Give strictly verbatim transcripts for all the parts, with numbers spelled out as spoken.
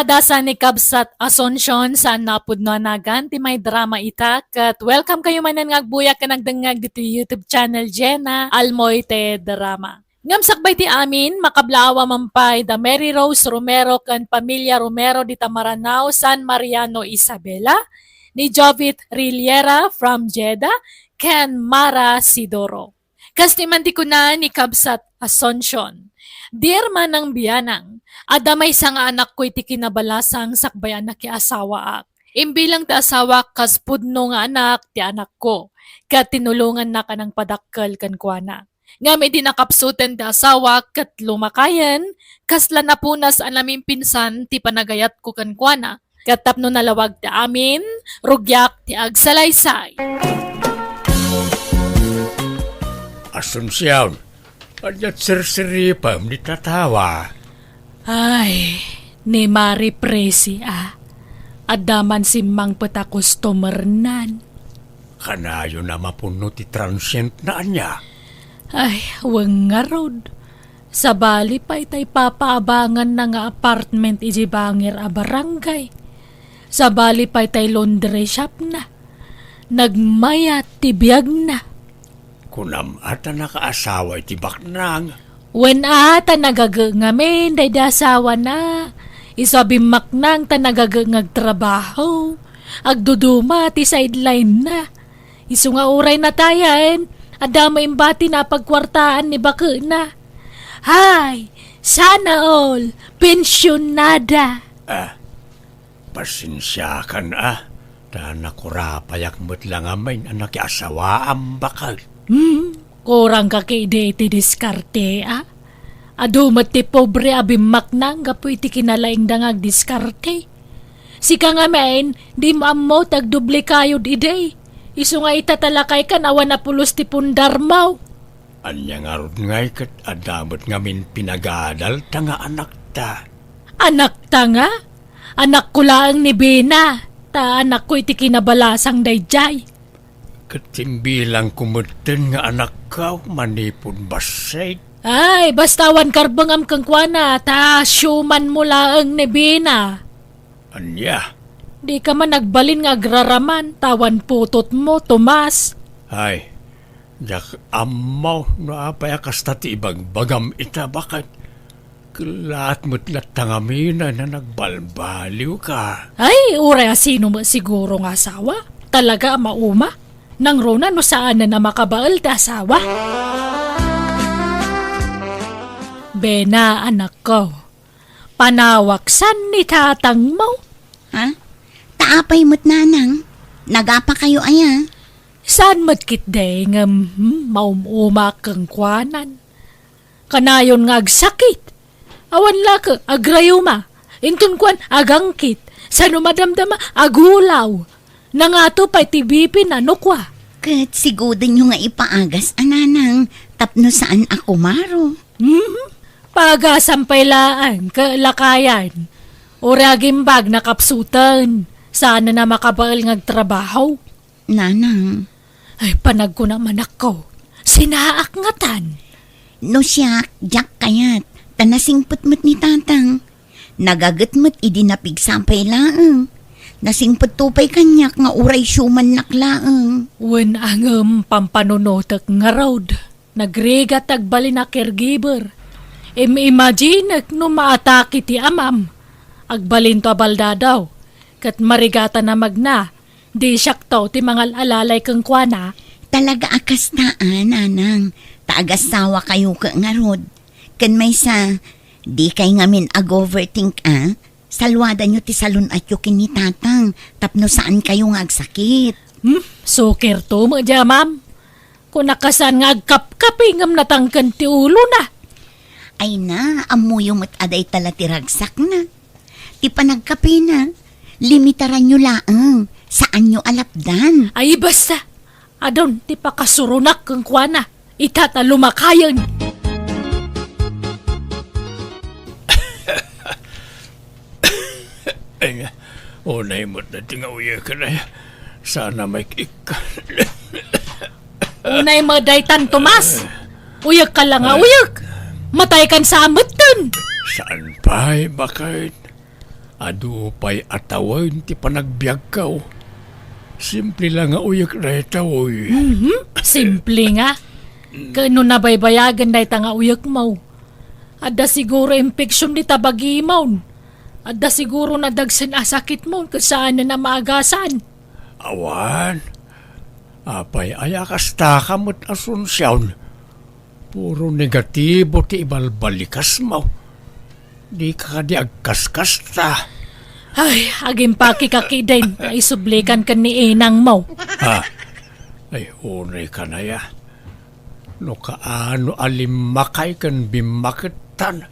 Kadasa ni Kabsat Asuncion, saan nga pudno a nagan ti may drama ita, ket welcome kayo manen nga agbuya ken agdengngeg ditoy YouTube channel Jena Almoite Drama. Ngem sakbay ti amin, makablaawa man pay da Mary Rose Romero ken Pamilya Romero dita Maranao, San Mariano, Isabela, ni Jovit Riliera from Jeddah, ken Mara Sidoro. Kas ti man ti kuna ni Kabsat Asuncion, "Dear Manang Bianang, adda maysa nga anakko iti kinabalasang sakbay a nakiasawaak. Imbilang ti asawak kas pudno nga anak ti anakko, ket tinulongannak a nangpadakkel kenkuana. Ngem idi nakapsuten ti asawak ket lumakayen, kasla napunas a namimpinsan ti panagayatko kenkuana. Ket tapno nalawag ti amin, rugiak ti agsalaysay." Asuncion, ania ti sirsiripem dita tawa? Ay, ni Mari Presi a. Adda man simmangpet a customernan. Kanayon a mapuno ti transient na ania? Ay, wen ngarud. Sabali pay tay papaabanganna nga apartment iti bangir a barangay. Sabali pay tay laundry shop na. Nagmayat ti biagna. Kunam a ta nakaasawa iti baknang? Wen a, ta nagaget ngamin daydi asawana. Isu a bimmaknang ta nagaget nga agtrabaho. Agduduma ti sideline na. Isu nga uray natayen, adda met imbati na a pagkuartaan ni baketna. Hay, sana all, pensionada. Ah, pasensiakan a, ta nakurapayak met la ngamin a nakiasawaam baket. Hmm, kurang ka ketdi iti diskarte a? Adu met ti pobre a bimmaknang gapu iti kinalaingda nga agdiskarte. Sika ngamin, dimo ammo ti agdublikayod idi. Isu nga ita ta lakaykan awan a pulos ti pundarmo. Ania ngarud ngay ket adda met ngamin pinagadalta nga anakta? Anakta nga? Anakko laeng ni Bena, ta anakko iti kinabalasang daydiay. Ket imbilangko metten nga anakko manipud bassit. Ay, basta awan karbengam kenkuana, ta siumanmo laeng ni Bena. Ania? Dika man agbalin nga agraraman, ta awan putotmo, Tomas. Ay, diak ammo no apay a kasta ti ibagbagam ita, baket. Kellaat met latta ngamin a nagbalbaliwka. Ay, uray a sino met siguro nga asawa. Talaga a mauma. Nangruna no saanen a makabael ti asawa. Bena, anakko. Panawaksan ni tatangmo. Ha? Ta apay met, nanang? Nagapakayo aya? Saan met ketdi ngem, hmm, maum-umaak kenkuanan. Kanayon nga agsakit. Awan la ket agrayuma. Inton kuan, agangkit. Sano madamdama, agulaw. Nangato pay ti B P na no kua. Ket sigudenyo nga ipaagas a nanang tapno saan a kumaro. Mhm. Paagasam pay laeng ket lakayan. Uray agimbag nakapsuten. Saan a makabael nga agtrabaho. Nanang. Ay, panagkuna manakko. Sinaak ngatan. No siak, diak kayat. Ta nasingpet met ni tatang. Nagaget met idi napigsa pay laeng. Nasingpetto pay kaniak nga uray siumannak laeng. Wen a ngem pampanunotek ngarud. Nagrigat ti agbalin a caregiver. Im-imaginek no maatake ti amam. Agbalinto a baldadaw. Ket marigatan a magna. Di siakto ti mangal-alalay kenkuana. Talaga a kasta a, nanang. Ta agasawakayo ket ngarud. Ken maysa, dikay ngamin ag-overthink a. Saluadanyo ti salun-atyo ken ni tatang tapno saankayo nga agsakit. Hmm, sukirto met dia, ma'am. Kunak a saan nga agkapkapi ngem natangken ti ulona. Ay na, ammoyo met a dayta la ti ragsakna. Ti panagkapina, limitaranyo laeng, saanyo a lapdan. Ay, basta. Adun ti pakasuronak kenkuana. Ita ta lumakayen. Ay, unay met dayta nga uyeken, ay. Sana may ikkan. Unay met daytan, Tomas. Uyek ka la nga uyek. Matay kan sa ametten. Saan pay, baket? Adu pay a tawen ti panagbiagko. Simple la nga uyek daytoy. Mhm, simple nga. Ken no nabaybayagen dayta nga uyekmo, adda siguro infection dita bagimon. Adda siguro nadagsen a sakitmon ket saanen a maagasan. Awan. Apay aya kasta ka met, Asuncion? Puro negatibo ti ibalbalikasmo. Dika kadi agkaskasta? Ay, agimpakek a kidin nga isublikan ken ni inangmo. Ha? Ay, unay ka na ya. No kaano a limmakay ken bimmakettan,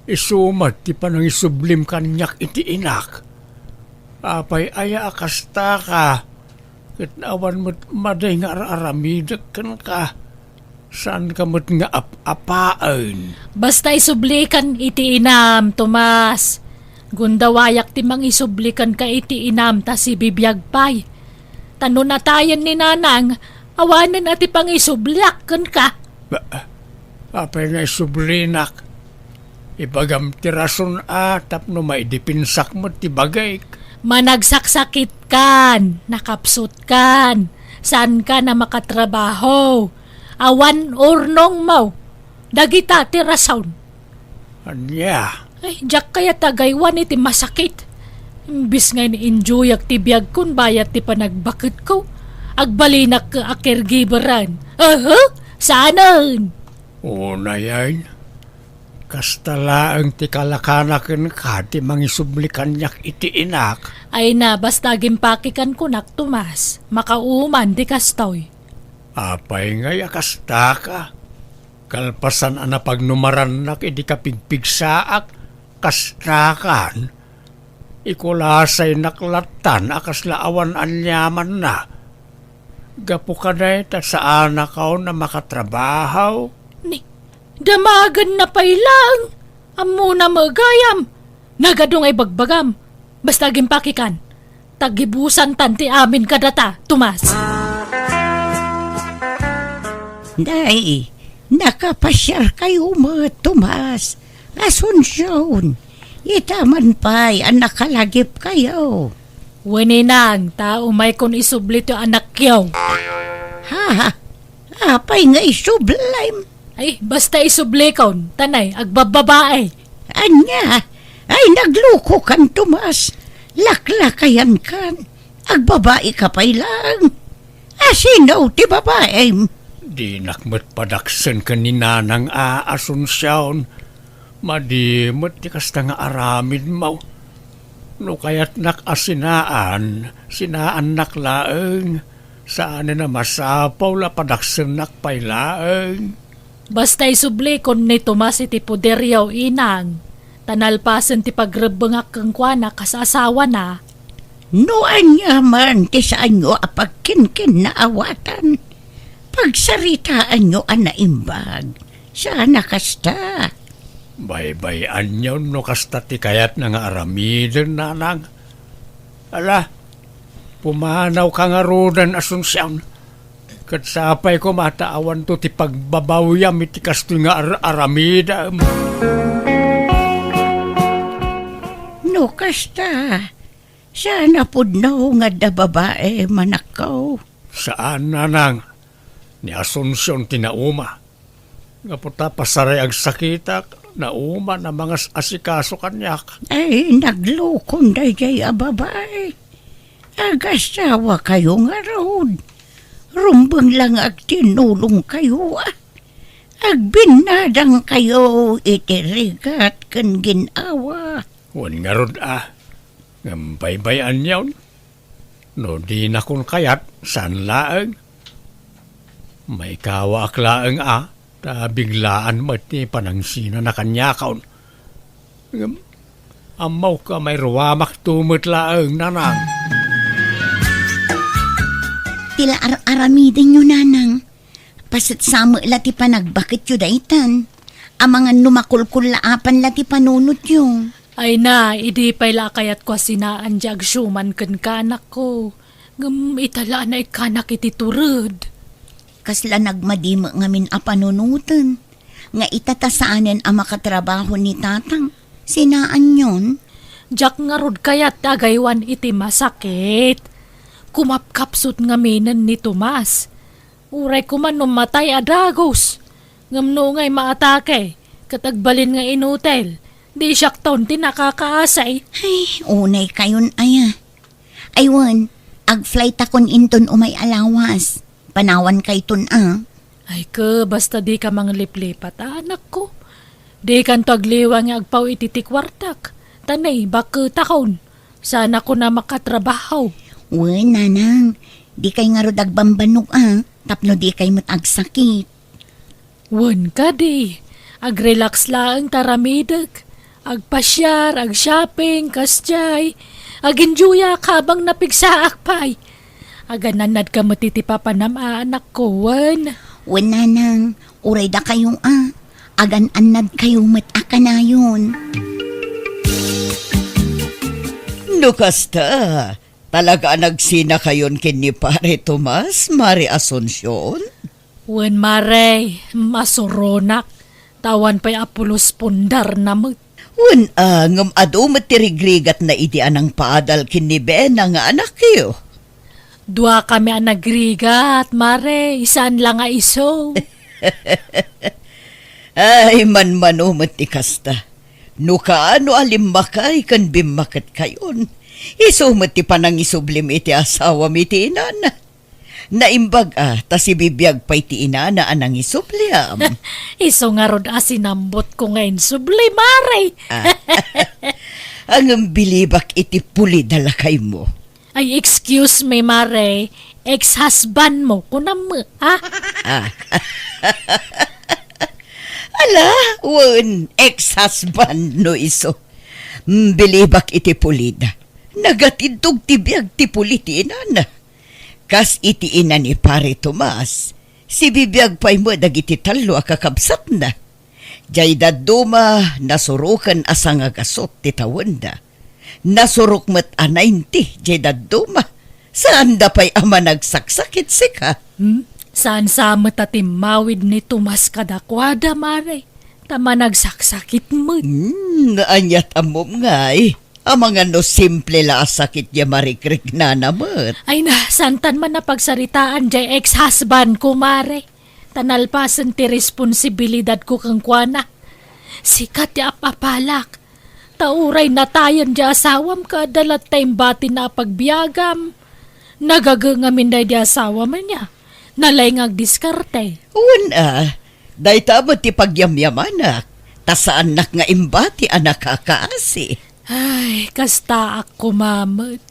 isu met ti panangisublim kaniak iti inak. Apay aya a kasta ka, ket awan met madi nga ar-aramidek kenka. Saanka met nga ap-apaen. Basta isublikan iti inam, Tomas. Gundawayak ti mangisubli kenka iti inam ta sibibiag pay. Ta no natayen ni nanang, awanen a ti pangisubliak kenka. Ba, apay nga isublinak? Ibagam ti rason a tapno maidipinsak met ti bagik. Managsaksakitkan, nakapsutkan, saankan a makatrabaho. Awan urnongmo. Dagita ti rason. Ania? Ay, diak kayat a gaywan iti masakit. Imbis nga in-enjoyak ti biagkon bayat ti panagbaketko, agbalinak a caregiveran. Aha, saanen? Unayen, kasta laeng ti kalakana kenka ti mangisubli kaniak iti inak. Ay na, basta agimpakek kunak, Tomas. Makauman ti kastoy. Apay ngay a kasta ka? Kalpasan a napagnumarannak idi kapigpigsaak, kastakan. Ikulasaynak lattan a kasla awan aniamanna. Gapu kadayta, saanakon a makatrabaho. Ni, damagenna pay laeng. Ammona met gayam. Nagadu nga ibagbagam. Basta agimpakekan. Tagibusantan ti amin kadata, Tomas. Nay, nakapasiarkayo met, Tomas. Asuncion, ita man pay a nakalagipkayo. Wen, inang, ta umaykon isubli ti anakyo. Ha? Apay nga isublim? Ay, basta isublikon, ta nay, agbabbabae. Ania? Ay, naglukokan, Tomas. Laklakayankan. Agbabaika pay laeng. Asino ti babaem? Dinak met padaksen ken ni Nanang a Asuncion. Madi met ti kasta nga aramidmo. No kayatnak a sinaan, sinaannak laeng. Saanen a masapul a padaksennak pay laeng. Basta isublikon ni Tomas iti poderyo, inang, ta nalpasen ti pagrebbengak kenkuana kas asawana. No ania man ti saanyo a pagkinkinnaawatan, pagsaritaanyo a naimbag. Saan a kasta? Baybay-anyon no kasta ti kayatna nga aramiden, Nanang. Ala, pumanawka ngaruden, Asuncion. Ket sapay koma ta awanto ti pagbabawyam iti kastoy nga ar-aramidem. No kasta, saan a pudno nga adda babaem, anakko? Saan, Nanang. Ni Asuncion ti nauma. Gapu ta pasaray agsakitak, nauman a mangas-asikaso kaniak. Ay, naglukon daydiay a babae. Agasawakayo ngarud. Rumbeng la nga agtinnulongkayo, a. Agbinnadangkayo iti rigat ken gin-awa. Wen ngarud, a. Ngem baybay-anyon. No dinakon kayat, saan laeng. Maikawaak laeng a, ta biglaan met ti panangsinana kaniakon. Ngem, ammok a mairuamakto met laeng, Nanang. Ti la ar-aramidenyo, Nanang. Pasetsa met la ti panagbaketyo daytan. Amangan no makulkullaapan la ti panunotyo. Ay na, idi pay la a kayatko a sinaan ti agsuman kenka, anakko. Ngem ita la a naikkanak iti tured. Kasla nagmadi met ngamin a panunoten, nga ita ta saanen a makatrabaho ni tatang, sinaanyon? Diak ngarud kayat ti agaywan iti masakit. Kumapkapsut ngaminen ni Tomas. Uray koma no matay a dagus. Ngem no ngay maatake, ket agbalin nga inutil, di siakton ti nakakaasi. Ay, unay kayon aya. Ay wen, ag-flight akon inton umay a lawas. Panawan kayton a. Ay ke, basta di ka mangliplipat, a, anakko. Di kanto agliwa nga agpaw iti ti kuartak. Ta nay, bakketakon. Saan a kuna makatrabaho. Wen, nanang, di kay ngarud agbambannog a, tapno di kay met agsakit. Wen kadi, agrelax laeng ta ramidek. Agpasiar, agshopping, kasjay. Aginjoyak habang napigsaak pay. Aganannad ka met iti papanam a anakko, wen. Wen, nanang, uray dakayo a. Agan-annad kayo met a kanayon. No kasta, talaga a nagsina kayon ken ni Pare Tomas, Mare Asuncion? Wen, Mare, masuronak. Ta awan pay a pulos pundarna met. Wen, a, ngem adu met ti rigrigatna idi a nangpaadal ken ni Bena nga anakyo. Duakami a nagrigat, Mare, saan la nga isu. Ay, manmano met ti kasta. No kaano a limmakay ken bimmaketkayon, isu met ti panangisublim iti asawam iti inana. Naimbag a, ta sibibiag pay ti inana a nangisubliam. Isu ngarud a sinambotko nga insubli, Mare. Ah. Ngem bilibak iti pulida lakaymo. Ay, excuse me, Mare. Ex-husband mo, kunam, ha? Ah. Ala, wen, ex-husband no isu. Mm, bilibak iti pulida. Nagatindog ti biag ti puli ti inana. Kas iti ina ni Pare Tomas, sibibiag pay met dagiti tallo a kakabsatna. Jay dadduma, nasuroken a sangagasut ti tawenda. Nasurok met a ninety jay dadduma. Saanda pay a managsaksakit sika. Hmm? Saan sa met a timmawid ni Tomas kadakuada, Mare? Ta managsaksakit met. Hmm, aniat ammom ngay. Amangan no simple la a sakit ya marikriknana met. Ay na, santan man a pagsaritaan jay ex-husband ko, Mare. Ta nalpasen ti responsibilidad ko kenkuana. Sika ti ap-apalak. Ta uray natayen di asawam ket adda latta imbatina a pagbiagam. Nagaga ngamin daydi asawam ania. Nalaing agdiskarte. Wen a, dayta met ti pagyamyamanak. Ta saannak nga imbati a nakakaasi. Ay, kastaak koma met.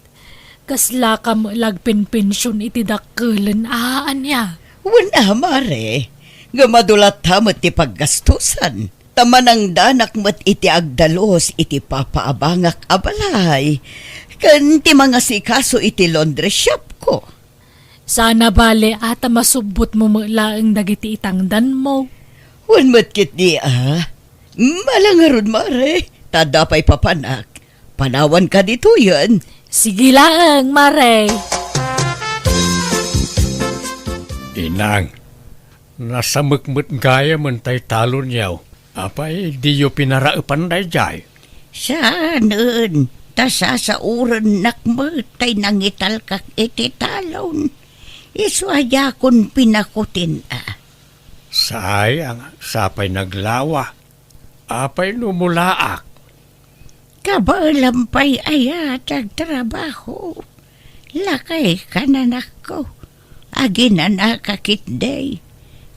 Kaslaka met la agpenpension iti dakkelen a ania. Wen a, Mare, ngem adu latta met ti paggastusan. Ta manangdanak met iti agdalus iti papaabangak a balay, ken ti mangasikaso iti laundry shop ko. Saan a bale a ta masubbot mo met laeng dagiti itangdan mo. Wen met ketdi a. Mala ngarud, Mare, ta adda pay papanak. Panawan ka ditoyen. Sige laeng, Mare. Inang, nasamek met gayamen tay talonyo. Apay, diyo pinaraepan daydiay? Saanen, ta sasaorennak met tay nangitalkak iti talon. Isu a diakon pinakutin a. Sayang, sapay naglawa. Apay no mulaak? Kabaelam pay aya ti agtrabaho. Lakay ka, anakko. Aginanaka ketdi.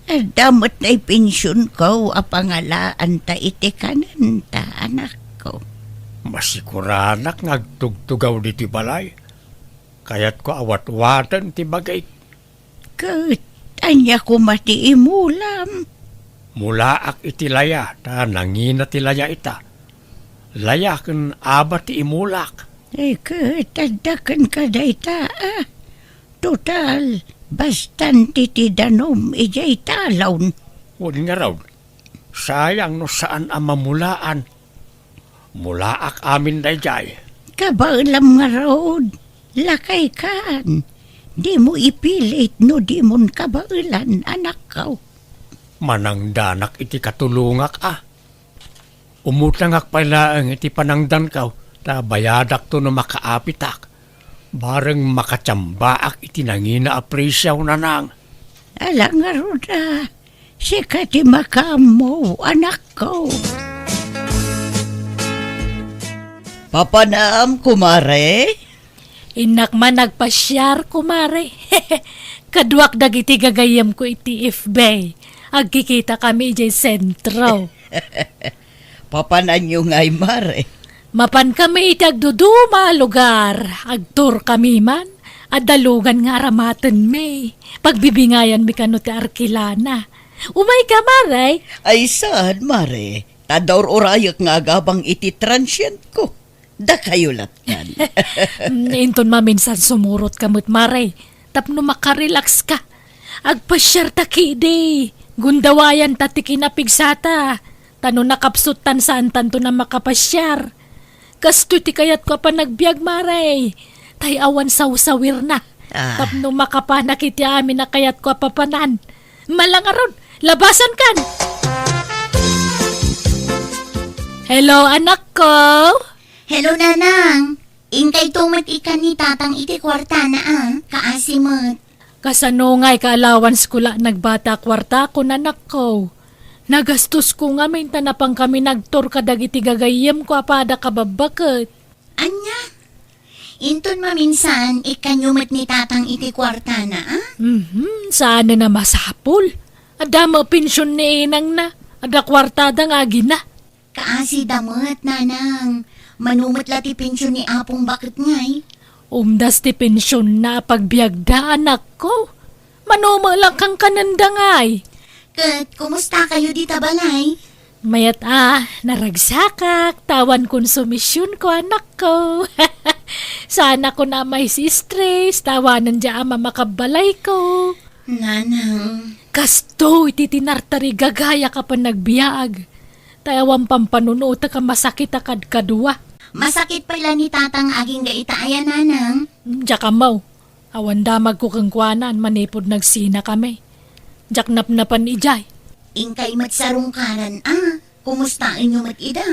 Adda met naipensionko a pangalaanta iti kanenta, anakko. Masikuranak nga agtugtugaw ditoy balay. Kayatko a watwaten ti bagik. Ket ania koma ti imulam? Mulaak iti laya, ta nangina ti laya ita. Laya ken aba ti imulak. Ay, ket adda kenka dayta, a. Total, bastan ti, ti danum idiay talon. Wen ngarud, sayang no saan a mamulaan. Mulaak amin daydiay. Kabaelam ngarud, lakay kan. Dimo ipilit no dimon kabaelan, anakko. Manangdanak iti katulongak a. Umutangak pay laeng iti panangdanko, Ta bayadakto no makaapitak, bareng makatiambaak iti nangina a prisiaw, nanang. Ala ngarud a, sika ti makaammo, anakko. Papanam, kumare? Innak man nagpasiar, kumare. Kaduak dagiti gagayyemko iti F B. Agkikita kami idiay sentro. Papananyo ngay, mare? Mapan kami iti agduduma a lugar. Agtour kami man. Adda lugan nga aramatenmi. Pagbibingayanmi kano ti arkilana. Umay ka, mare? Ay, saan, mare? Ta daur-urayek nga agabang iti transientko. Dakayo lattan. Mm, inton maminsan sumurot ka met, mare, tapno makarelax ka. Agpasiar ta kidi. Gundawayan ta ti kinapigsata. Ta no nakapsut tan saan tanto na makapasiar. Kastoy ti kayatko a panagbiag, mare. Tay awan sawsawirna. Ah. Tapno makapanak iti amin a kayatko a papanan. Malangarod, labasan kan. Hello, anakko. Hello, nanang. Inkayto met ikkan ni tatang iti kuartana, a. Kaasi met. Kasano ngay ka allowance ko la nagbati a kuartakon, anakko? Nagastosko ngamin ta napan kami nagtour kadagiti gagayyemko a pada kababbaket. Ania? Inton maminsan, ikkanyo met ni tatang iti kuartana, a? Mhm, saan a masapul. Adda met pension ni inangna. Adda kuartada nga agina. Kaasida met, nanang. Mano met la ti pension ni apong baket ngay? Umdas ti pensionna a pagbiagda, anakko. Mano met la kankanenda ngay? Ket kumusta kayo dita balay? Mayat a, naragsakak, ta awan konsumisionko, anakko. Saanakon a ma-stress, ta awanen dia a mamakabbalayko. Nanang. Kastoy ti tinartarigagayak a panagbiag. Ta awan pampanunotek a masakit a kadkadua. Masakit pay la ni tatang agingga ita aya, nanang? Diak ammo. Awan damagko kenkuana manipud nagsina kami. Diak napnapan idiay. Inkay met sarungkaran a. Kumustaenyo met ida?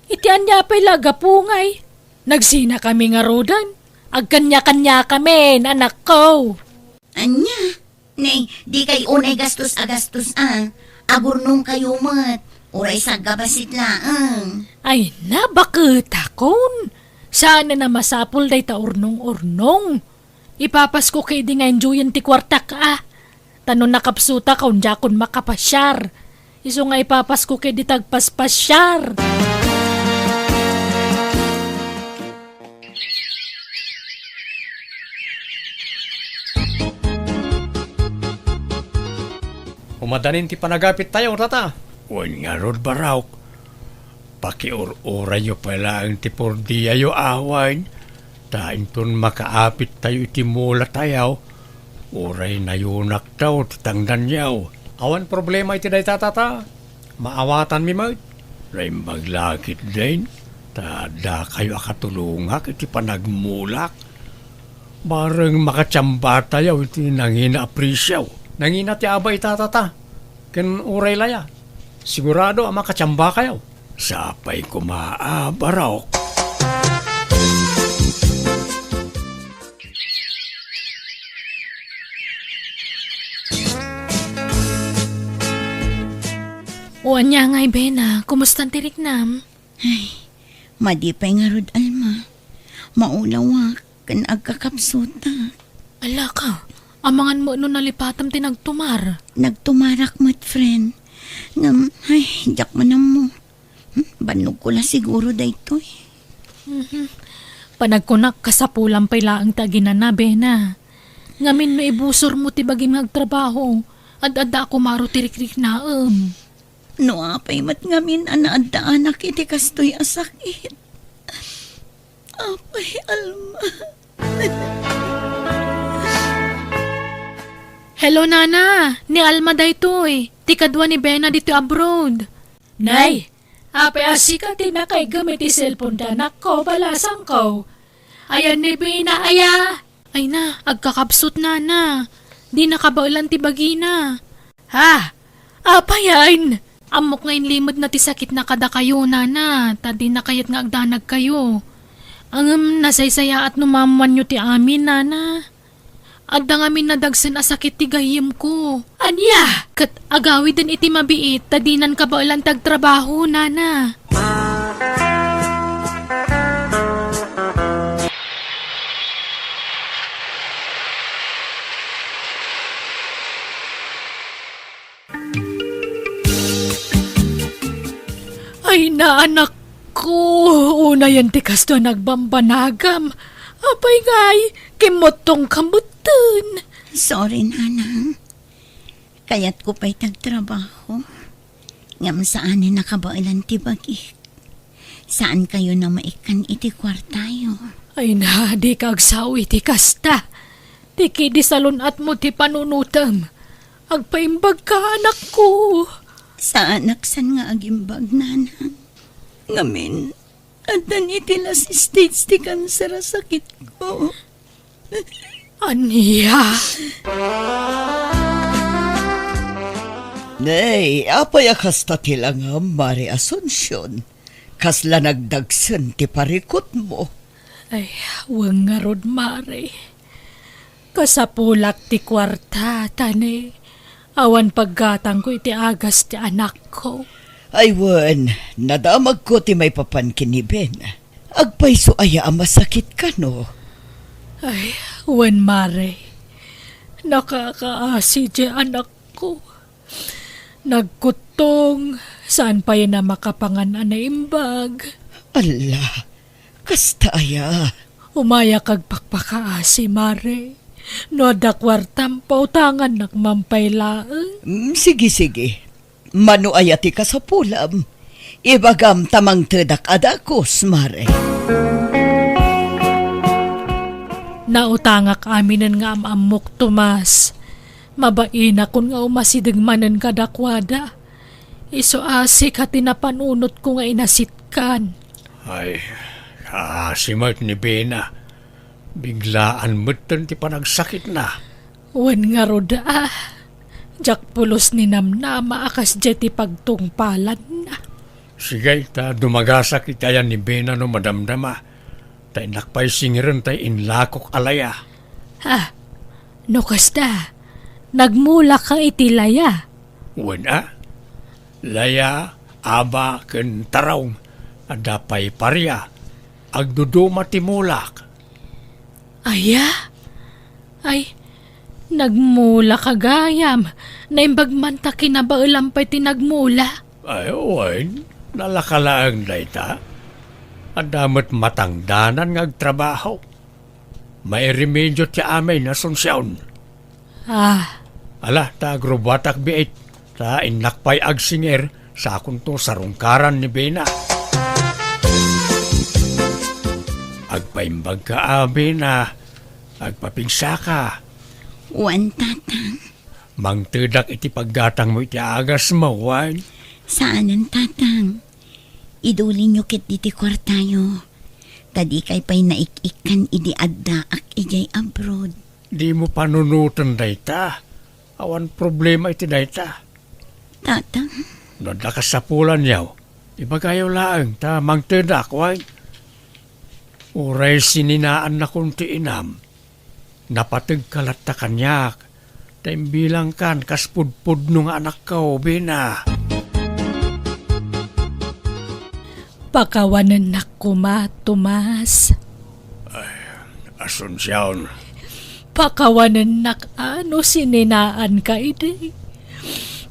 Iti ania pay la gapu ngay? Nagsina kami ngaruden. Agkaniakaniakamin, anakko. Ania? Nay, dikay unay gastos a gastos a. Agurnongkayo met. Uray saggabasit laeng. Ay, nabaketakon. Saan a masapul dayta urnong-urnong. Ipapasko ketdi nga enjoyen ti kuartak a. Ta no nakapsutak, diakon makapasiar. Isu nga ipapasko ketdi ta agpaspasiar. Umadanin ti panagapit tayo, tata. Wen ngarud, Barok. Pakiur-urayyo pay laeng ti pordiayo awan, ta inton makaapit tayo iti mula tayo, uray nayunaktaw ti tangdanyo. Awan problema iti dayta, tata. Maawatanmi met. Naimbag la ketdin, ta dakayo a katulongak iti panagmulak. Bareng makatiamba tayo iti nangina a presyo. Nangina ti aba ita, tata. Ken uray la ya, sigurado a makatiamba kayo. Sapay koma a, Barok. O ania ngay, Bena, kumusta ti riknam? Ay, madi pay ngarud, Alma. Maulawak ken agkakapsutak. Ala ka, amangan met no nalipatam ti nagtumar. Nagtumarak met, friend. Ngem, ay, diak man ammo. Hmm, bannogko la siguro daytoy. Mhm. Panagkunak, kasapulan pay laeng ti aginana, Bena. Ngamin no ibusormo ti bagim nga agtrabaho, ad-adda a kumaro ti rikriknaem. No apay met ngamin a naaddaanak iti kastoy a sakit. Apay, Alma. Hello, Nana. Ni Alma daytoy. Ti kadua ni Bena ditoy abroad. Nay, apay a sika ti nakaigem iti cellphone da, anakko, balasangko. Ayan ni Bena, aya? Ay na, agkakabsut, Nana. Di nakabaelan ti bagina. Ha? Apayen? Ammok nga inlimedna ti sakitna kadakayo, Nana, ta dina kayat nga agdanagkayo. Ngem nasaysayaat no maammoanyo ti amin, nana. Adda ngamin nadagsen a sakit ti gayyemko. Ania? Ket agawiden iti mabiit ta dinan kabaelan ti agtrabaho, nana. Ay, naanakko, unayen ti kastoy a nagbambanagam. Apay ngay, kimmuttongka metten. Sorry, nanang. Kayatko pay ti agtrabaho. Ngem saanen a kabaelan ti bagik. Saankayo a maikkan iti kuartayo. Ay na, dika agsao iti kasta. Ti kidi salun-atmo ti panunotem. Agpaimbagka, anakko. Saanak saan nga agimbag, nanang. Ngamin, addan iti last stage ti kanser a sakitko. Ania? Nay, apay a kasta ti langam, Mare Asuncion? Kasla nagdagsen ti parikutmo? Ay, wen ngarud, Mare. Kasapulak ti kuarta, ta ne, awan paggatangko iti agas ti anakko. Ay wen, nadamagko ti maipapan ken ni Ben. Agpayso aya a masakit kano? Ay, wen, Mare. Nakakaasi ti anakko. Nagkuttong, saan pay a makapangan a naimbag. Alla, kasta aya? Umayak agpakpakaasi, Mare. No adda kuartam, pautangannak man pay laeng. Mm, sige, sige. Mano aya ti kasapulam? Ibagam ta mangtedak a dakes, Mare. Nautangak aminen nga am-ammok, Tomas. Mabainakon nga umasideg manen kadakuada. Isu a sika ti napanunotko nga inasitkan. Ay, kaasi met ni Bena. Biglaan metten ti panagsakitna. Wen ngarud a, diak pulos ni namnama a kasdiay ti pagtungpalanna. Sige, ta dumagasak iti ayan ni Bena no madamdama. Ta innak pay singirenta ti inlakok a laya. Ha? No kasta, nagmulaka iti laya? Wen a. Laya, aba, ken tarong. Adda pay paria. Agduduma ti mulak. Aya? Ay, nagmulaka gayam. Naimbag man ta kinabaelam pay ti nagmula. Ay, wen, nalaka laeng dayta. Adda met matangdanan nga agtrabaho. Mairemedio ti amin, Asuncion. Ah. Ala, ta agrubatak biit, ta innak pay agsingir, sakonto sarungkaran ni Bena. Agpaimbagka a, Bena. Agpapigsaka. Wen, Tatang. Mangtedak iti paggatangmo iti agasmo, wen? Saanen, Tatang. Idulinyo ketdi ti kuartayo. Ta dikay pay naik-ikkan idi addaak idiay abroad. Dimo panunoten dayta. Awan problema iti dayta. Tatang. No adda kasapulanyo, ibagayo laeng ta mangtedak, wen? Uray sininaannakon ti inam. Napategka latta kaniak, ta imbilangkan kas pudpudno nga anakko, Bena. Pakawanennak koma, Tomas. Ay, Asuncion. Pakawanennak a no sininaanka idi.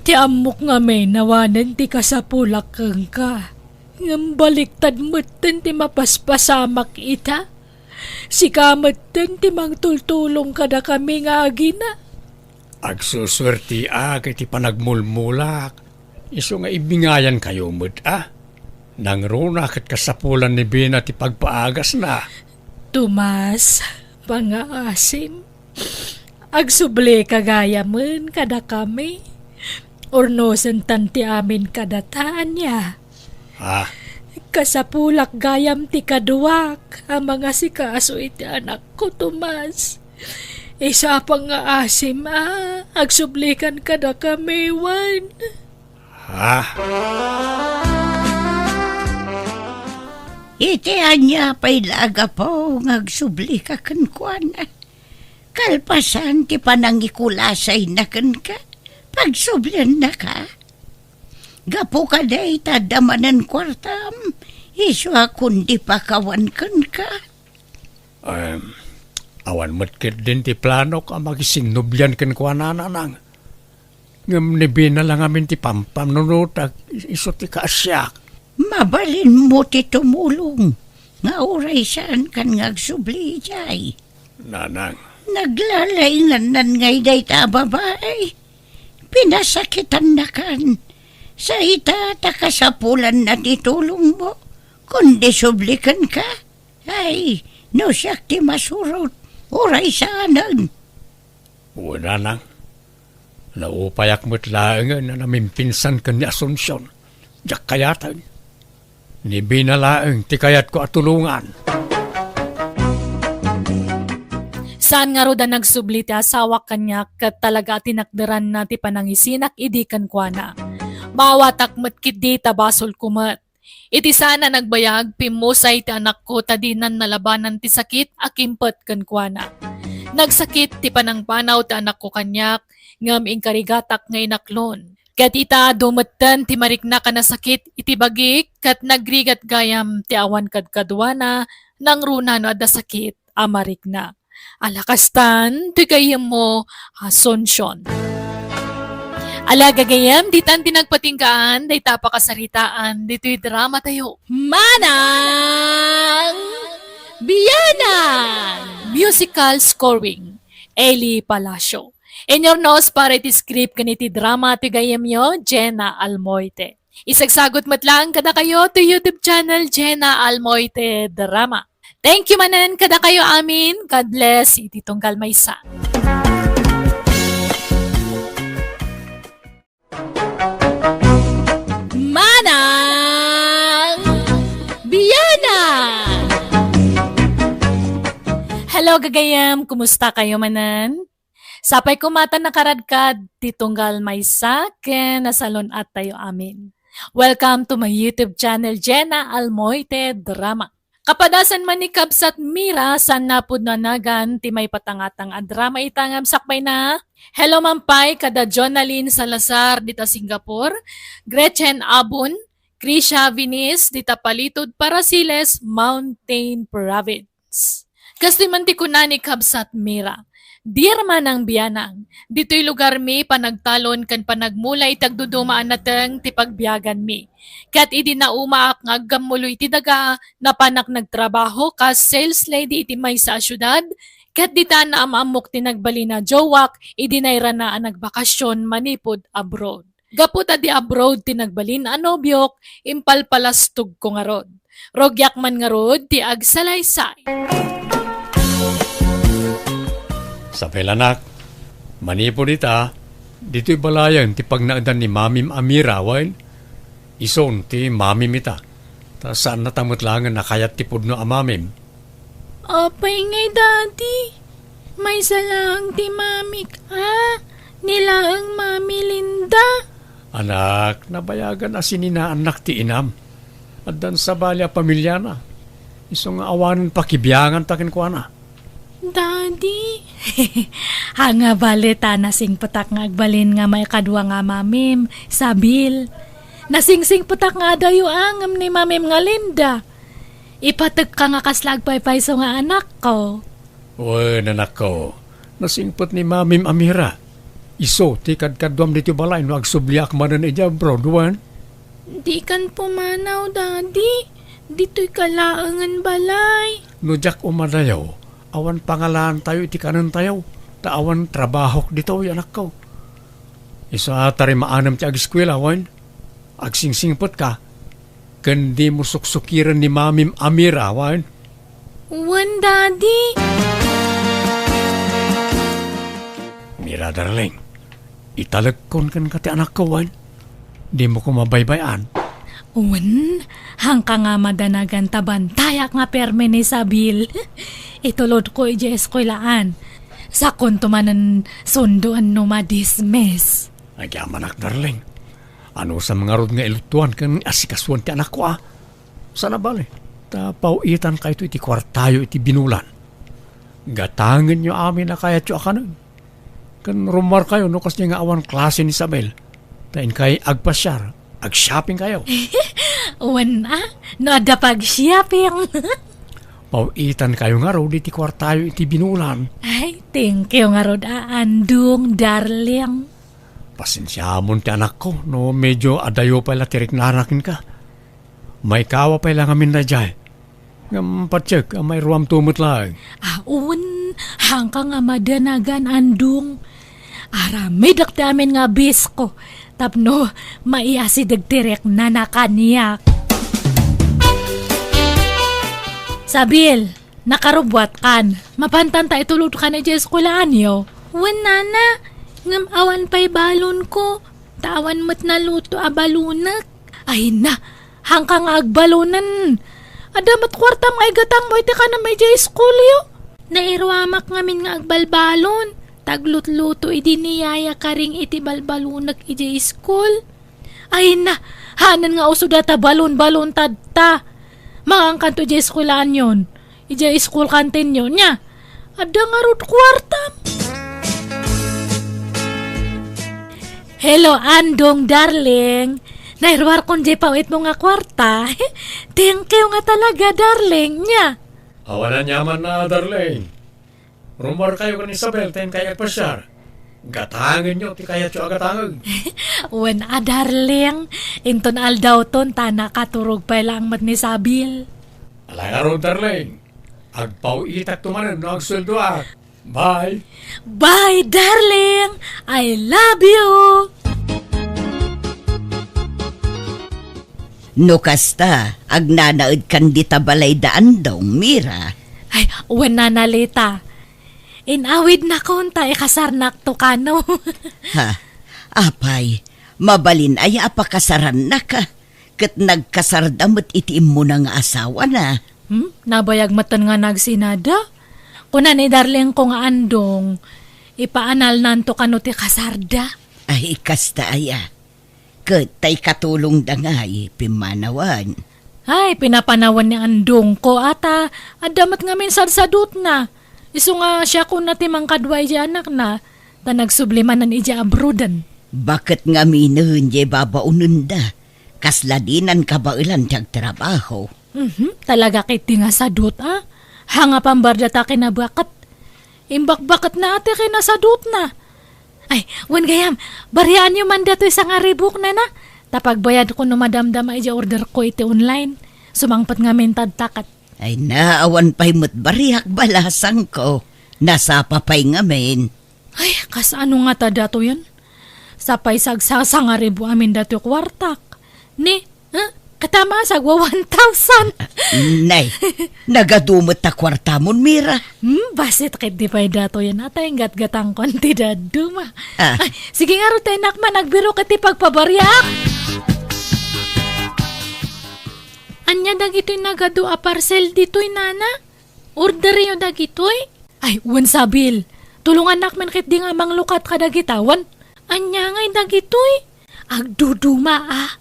Ti ammok ngamin awanen ti kasapulak kenka. Ngem baliktad metten ti mapaspasamak ita. Sika metten ti mangtultulong kadakami nga agina. Agsusuertiak iti panagmulmulak. Isu nga ibingayankayo met a. Nangruna ket kasapulan ni Bena ti pagpaagasna. Tomas, pangngaasim. Agsublika gayamen kadakami. Urnosentan ti amin kadata, ania? Ah. Kasapulak gayam ti kaduak a mangasikaso iti anakko, Tomas. Isu a pangngaasim a agsublikan kadakami, wen. Ah. Iti ania pay la a gapu nga agsublika kenkuana? Kalpasan ti panangikulasayna kenka, pagsubliannaka. Gapu kadi ta adda manen kuartam, isu a kundi pakawan kenka. Em, awan met ketdin ti planok a makisinnublian kenkuana, Nanang. Ngem ni Bina la ngamin ti pampanunotak, isu ti kaasiak. Mabalinmo ti tumulong nga uray saankan nga agsubli idiay. Nanang. Naglalaingannan ngay dayta a babai. Pinasakitannakan. Sa ita ta kasapulanna ti tulongmo, kundi sublikenka. Ay, no siak ti masurot, uray saanen. Wen, Nanang. Naupayak met laengen a namimpinsan ken ni Asuncion. Diak kayaten. Ni Bina laeng ti kayatko a tulongan. Saan ngarud a nagsubli ti asawak kaniak ket talaga a tinakderanna ti panangisinak idi kenkuana. Maawatak met ketdi ta basolko met. Iti saan a nagbayag, pimmusay ti anakko ta dinan nalabanan ti sakit a kimpet kenkuana. Nagsakit ti panangpanaw ti anakko kaniak, ngem inkarigatak nga inaklon. Ket ita, adu metten ti mariknak a nasakit iti bagik, ket nagrigat gayam ti awan kadkaduana, nangruna no adda sakit a marikna. Ala kastan, ti gayyemmo, Asuncion. Ala gagayyem, ditan ti nagpatinggaan, dayta a pakasaritaan, ditoy drama tayo. Manang Bianang! Musical scoring, Eli Palacio. Inyurnos para iti script ken iti drama ti gayyemyo, Jenna Almoite. Isagsagut met laeng kadakayo ti YouTube channel, Jenna Almoite Drama. Thank you manen kadakayo amin. God bless iti tunggal maysa. Manang Bianang! Hello, gagayem. Kumusta kayo manen? Sapay koma ta nakaradkad ti tunggal maysa ken nasalun-at tayo amin. Welcome to my YouTube channel, Jenna Almoite Drama. Kapadasan man ni Kabsat Mira, saan napudno a nagan ti maipatangatang a drama ita ngem sakbayna. Hello man pay kada Jonalyn Salazar dita Singapore, Gretchen Abon, Krisha Vinis dita Palitud, Parasiles, Mountain Province. Kastoy man ti kuna ni Kabsat Mira, "Dear Manang Bianang, ditoy lugarmi panagtalon ken panagmula iti agduduma a nateng ti pagbiaganmi. Ket idi naumaak nga aggammulo iti daga, napanak nagtrabaho kas sales lady iti maysa a siudad, ket dita naam-ammok ti nagbalin a jowak idi nairana a nagbakasyon manipud abroad. Gapu ta di abroad ti nagbalin a nobiok, impalpalastogko ngarud. Rugiak man ngarud ti agsalaysay." Sapay lanak, manipud ita, ditoy balayen ti pagnaedan ni Mamim a Mira, wen? Isun ti mamim ita. Ta saannata met laengen a kayat ti pudno a mamim. Apay ngay, Daddy? Maysa laeng ti mamik, a? Ni laeng Mami Linda? Anak, nabayagan a sininaannak ti inam. Addan sabali a pamiliana. Isu nga awanen pakibianganta kenkuana. Daddy? Haan nga bale ta nasingpetak nga agbalin nga maikadua nga mamim, Sabil. Nasingsingpetak nga adayo a ngem ni mamim nga Linda. Ipatekka nga kasla agpaypayso nga anakko. Wen, anakko, nasingpet ni Mamim a Mira. Isu ti kadkaduam ditoy balay no agsubliak manen idiay abroad, wen? Dikan pumanaw, Daddy. Ditoyka laengen balay. No diak umadayo, awan pangalaantayo iti kanentayo, ta awan trabahok ditoy, anakko. Isu a tarimaanem ti ageskuela, wen? Agsingsingpetka, ken dimo suksukiren ni Mamim a Mira, wen? Wen, Daddy. Mira, darling, italekkon kenka ti anakko, wen? Dimo koma baybay-an. Wen, haanka nga madanagan ta bantayak nga permi ni Sabil. Itulodko idiay eskuelaan. Sakonto manen sundoan no madismiss. Agyamanak, darling. Anusam ngarud nga ilutuan ken asikasuan ti anakko, a? Saan a bale. Ta paw-itankayto iti kuartayo iti binulan. Gatangenyo amin a kayatyo a kanen. Ken rummuarkayo no kasdiay nga awan klase ni Isabel, ta inkay agpasiar, agshoppingkayo. Wen a, no adda pag-shopping. Paw-itankayo ngarud iti kuartayo iti binulan. Ay, thank you ngarud a, Andong, darling. Pasensiamon ti anakko no medyo adayo pay la ti riknana kenka. Maikawa pay la ngamin daydiay. Ngem patiek a mairuamto met laeng. Awan, haanka nga madanagan, Andong. Aramidek ti amin nga bisko tapno maiasideg ti riknana kaniak. Sabil, nakarubbuatkan. Mapantan ta itulodkan idiay eskulaanyo. Wen, nana, ngem awan pay balonko, ta awan met naluto a balonek. Ay na, haanka nga agbalonen. Adda met kuartam nga igatangmo iti kanam idiay iskulyo. Nairuamak ngamin nga agbalbalon, ta aglutluto idi ni Yaya Karing iti balbalonek idiay iskul. Ay na, haanna nga usod a ta balon-balon tatta. Mangankanto idiay eskulaanyon. Idiay school canteen-yo, nia. Adda ngarud kuartam. Hello, Andong, darling. Nairuarkon diay paw-itmo nga kuarta. Thank you nga talaga, darling, nia. Awan aniamanna, darling. Rummuarkayo ken Isabel ta inkay agpasiar. Gatangenyo ti kayatyo a gatangen. Wen a, darling. Inton aldawton ta nakaturog pay laeng met ni Sabil. Ala ngarud, darling. Agpaw-itakto manen no agsueldoak. Bye. Bye, darling. I love you. No kasta, agnanaedkan dita balayda, Andong, Mira. Ay, wen, Nana Lita. Inawidnakon ta ikasarnakto kano. Ha? Apay, mabalin aya a pakasarannaka? Ket nagkasarda met iti immuna nga asawana. Hmm? Nabayag metten nga nagsinada? Kuna ni darlingko nga Andong, ipaanalnanto kano ti kasarda. Ay, kasta aya. Ket ta ikatulongda ngay, pimmanawan. Ay, pinapanawan ni Andongko, ata, adda met ngamin sadsadutna. Isu nga siakon ti mangkadua idiay anakna, ta nagsubli manen idiay abroaden. Baket ngaminen diay babaonenda, kasla dinan kabaelan ti agtrabaho. Mhm, talaga ketdi nga sadut, a? Haanna pambarda ta kinabaket. Imbakbaketna a ti kinasadutna. Ay, wen gayam, bariaanyo man datoy sangaribok, nana. Ta pagbayadko no madamdama idiay orderko iti online. Sumangpet ngamin ta adda ket. Ay na, awan pay met bariak, balasangko. Nasapa pay ngamin. Ay, kasano ngata datoyen? Sapay sagsasangaribo amin datoy kuartak. Ni, eh, katama sagwa one thousand. Nay, nagadu met ta kuartamon, Mira. Hmm, bassit ketdi pay datoyen a ta inggatgatangkon ti dadduma. Ah. Ay, sige ngarud ta inakman, agbirok iti pagpabariak. Ania dagitoy nagadu a parcel ditoy, nana? Orderyo dagitoy? Ay, wen, Sabil. Tulongannak man ketdi nga manglukat kadagita, wen? Ania ngay dagitoy? Agduduma, a.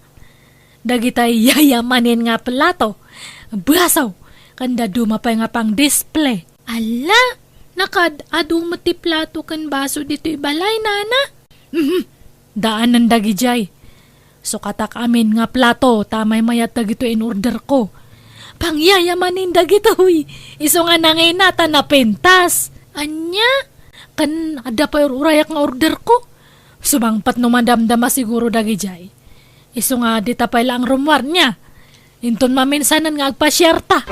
Dagitay yayamanen nga plato, baso, ken dadduma pay nga pang-display. Alla, nakaad-adu met ti plato ken baso ditoy balay, nana? Mhm. Daanen dagidiay. Sukatak amin nga plato ta maymayat dagitoy in-orderko. Pangyayamanen dagitoy. Isu nga nangina ta napintas. Ania? Ken adda pay ur-urayak nga orderko. Sumangpet no madamdama siguro dagidiay. Isu nga dita pay laeng rummuar, nia. Inton maminsanen nga agpasiarta.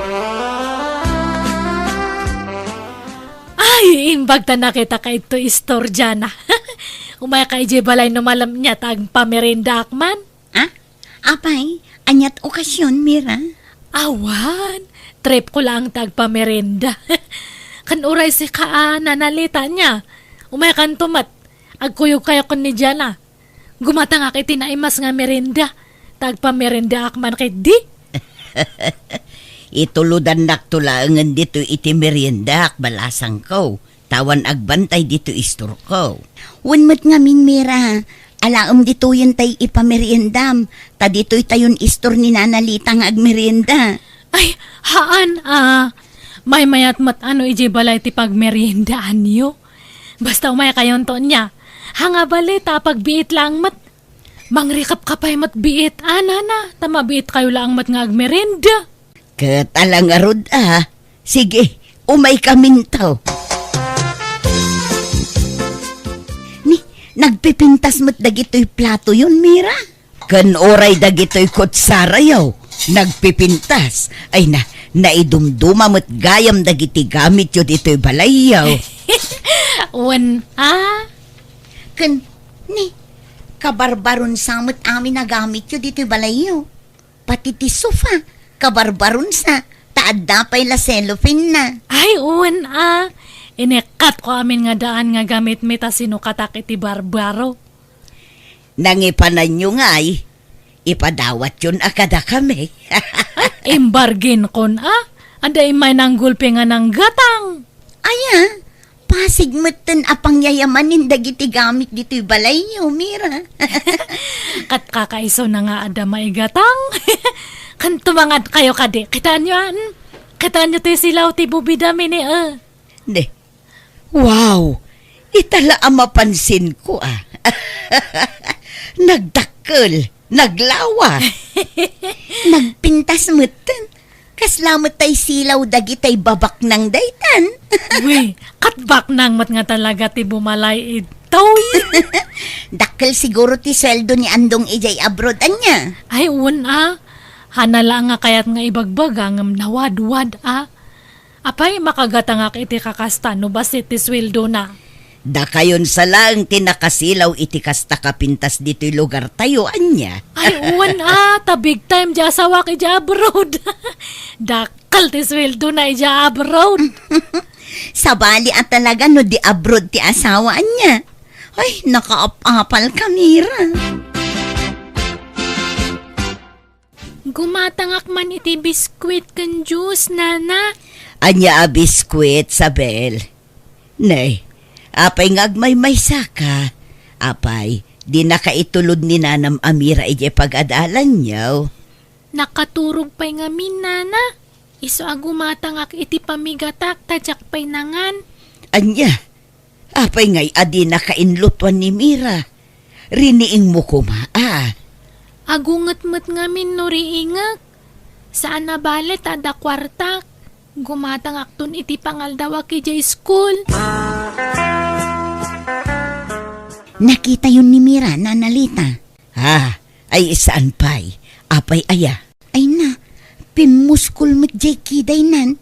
Ay, imbag ta nakitaka idtoy istorya na. Umayka idiay balay no malem, nia ta agpameriendaak man. Ah? Apay, aniat okasion, Mira? Awan, tripko laeng ta agpamerienda. Ken uray sika a nanalita, nia. Umaykanto met. Agkuyogkayo ken ni Diana. Gumatangak iti naimas nga merienda, ta agpameriendaak man ketdi. Itulodannakto laengen ditoy iti meriendaak, balasangko, ta awan agbantay ditoy istorko. Wen met ngamin, Mira, alaem ditoyen tay ipameriendam, ta ditoy tayon istor ni Nana Lita nga agmerienda. Ay, haan a. Maymayat met ano idiay balay ti pagmeriendaanyo. Basta umaykayonto nia. Haan a bale ta pagbiit laeng met. Mangrikapkapay met biit, a, nana, ta mabiitkayo laeng met nga agmerienda. Ket ala ngarud a. Sige, umaykaminto. Ni, nagpipintas met dagitoy platoyon, Mira. Ken uray dagitoy kutsarayo, nagpipintas. Ay na, naidumduma met gayam dagiti gamityo ditoy balayyo. Wen a. Ken, ni, kabarbaron sa met amin a gamityo ditoy balayyo. Pati ti sofa, kabarbaron sa, ta adda pay la cellophane na. Ay, wen a. Inekkatko amin nga daan nga gamitmi ta sinukatak iti barbaro. Nangipananyo ngay, ipadawatyon a kadakami. Ay, imbarginkon a. Adda immay nanggulpi nga nanggatang. Aya, pasig metten a pangyayamanen dagiti gamit ditoy balayyo, Mira. Ket kakaisuna nga adda maigatang. Ken tumangadkayo kadi. Kitaenyo, a, hmm? Kitaenyo ti silaw ti bubidami ni, a. Ne. Wow! Ita la a mapansinko a. Nagdakkel, naglawa. Nagpintas metten. Kasla met tay silaw dagitay babaknang daytan. Wi, ket baknang met nga talaga ti bumalay idtoy. Dakkel siguro ti sueldo ni Andong idiay abroad, ania? Ay, wen a. Haan a la nga kayat nga ibagbaga ngem nawadwad a. Apay, makagatangak iti kakasta no bassit ti sueldona? Dakayon sa laeng ti nakasilaw iti kasta kapintas ditoy lugartayo, ania? Ay, wen a, ta big time ti asawak idiay abroad. Dakkel ti sueldona idiay abroad. Sabali a talaga no di abroad ti asawa, ania? Ay, nakaap-apal ka, Mira. Gumatangak man iti biskuit ken juice, nana. Ania a biskuit, Sabel? Nay, apay nga agmaymaysaka? Apay, dinaka itulod ni nanam a Mira idiay pag-adalanyo? Nakaturog pay ngamin, nana. Isu a gumatangak iti pamigatak ta diak pay nangan. Ania? Apay ngay a dinaka inlutuan ni Mira? Riiniingmo koma a. Agunget met ngamin no riingek. Saan a bale ta adda kuartak. Gumatangakton iti pangaldawak idiay school. Nakitayon ni Mira, Nana Lita. Ah, ay saan pay? Apay aya? Ay na, pimmuskol met jay kidaynan.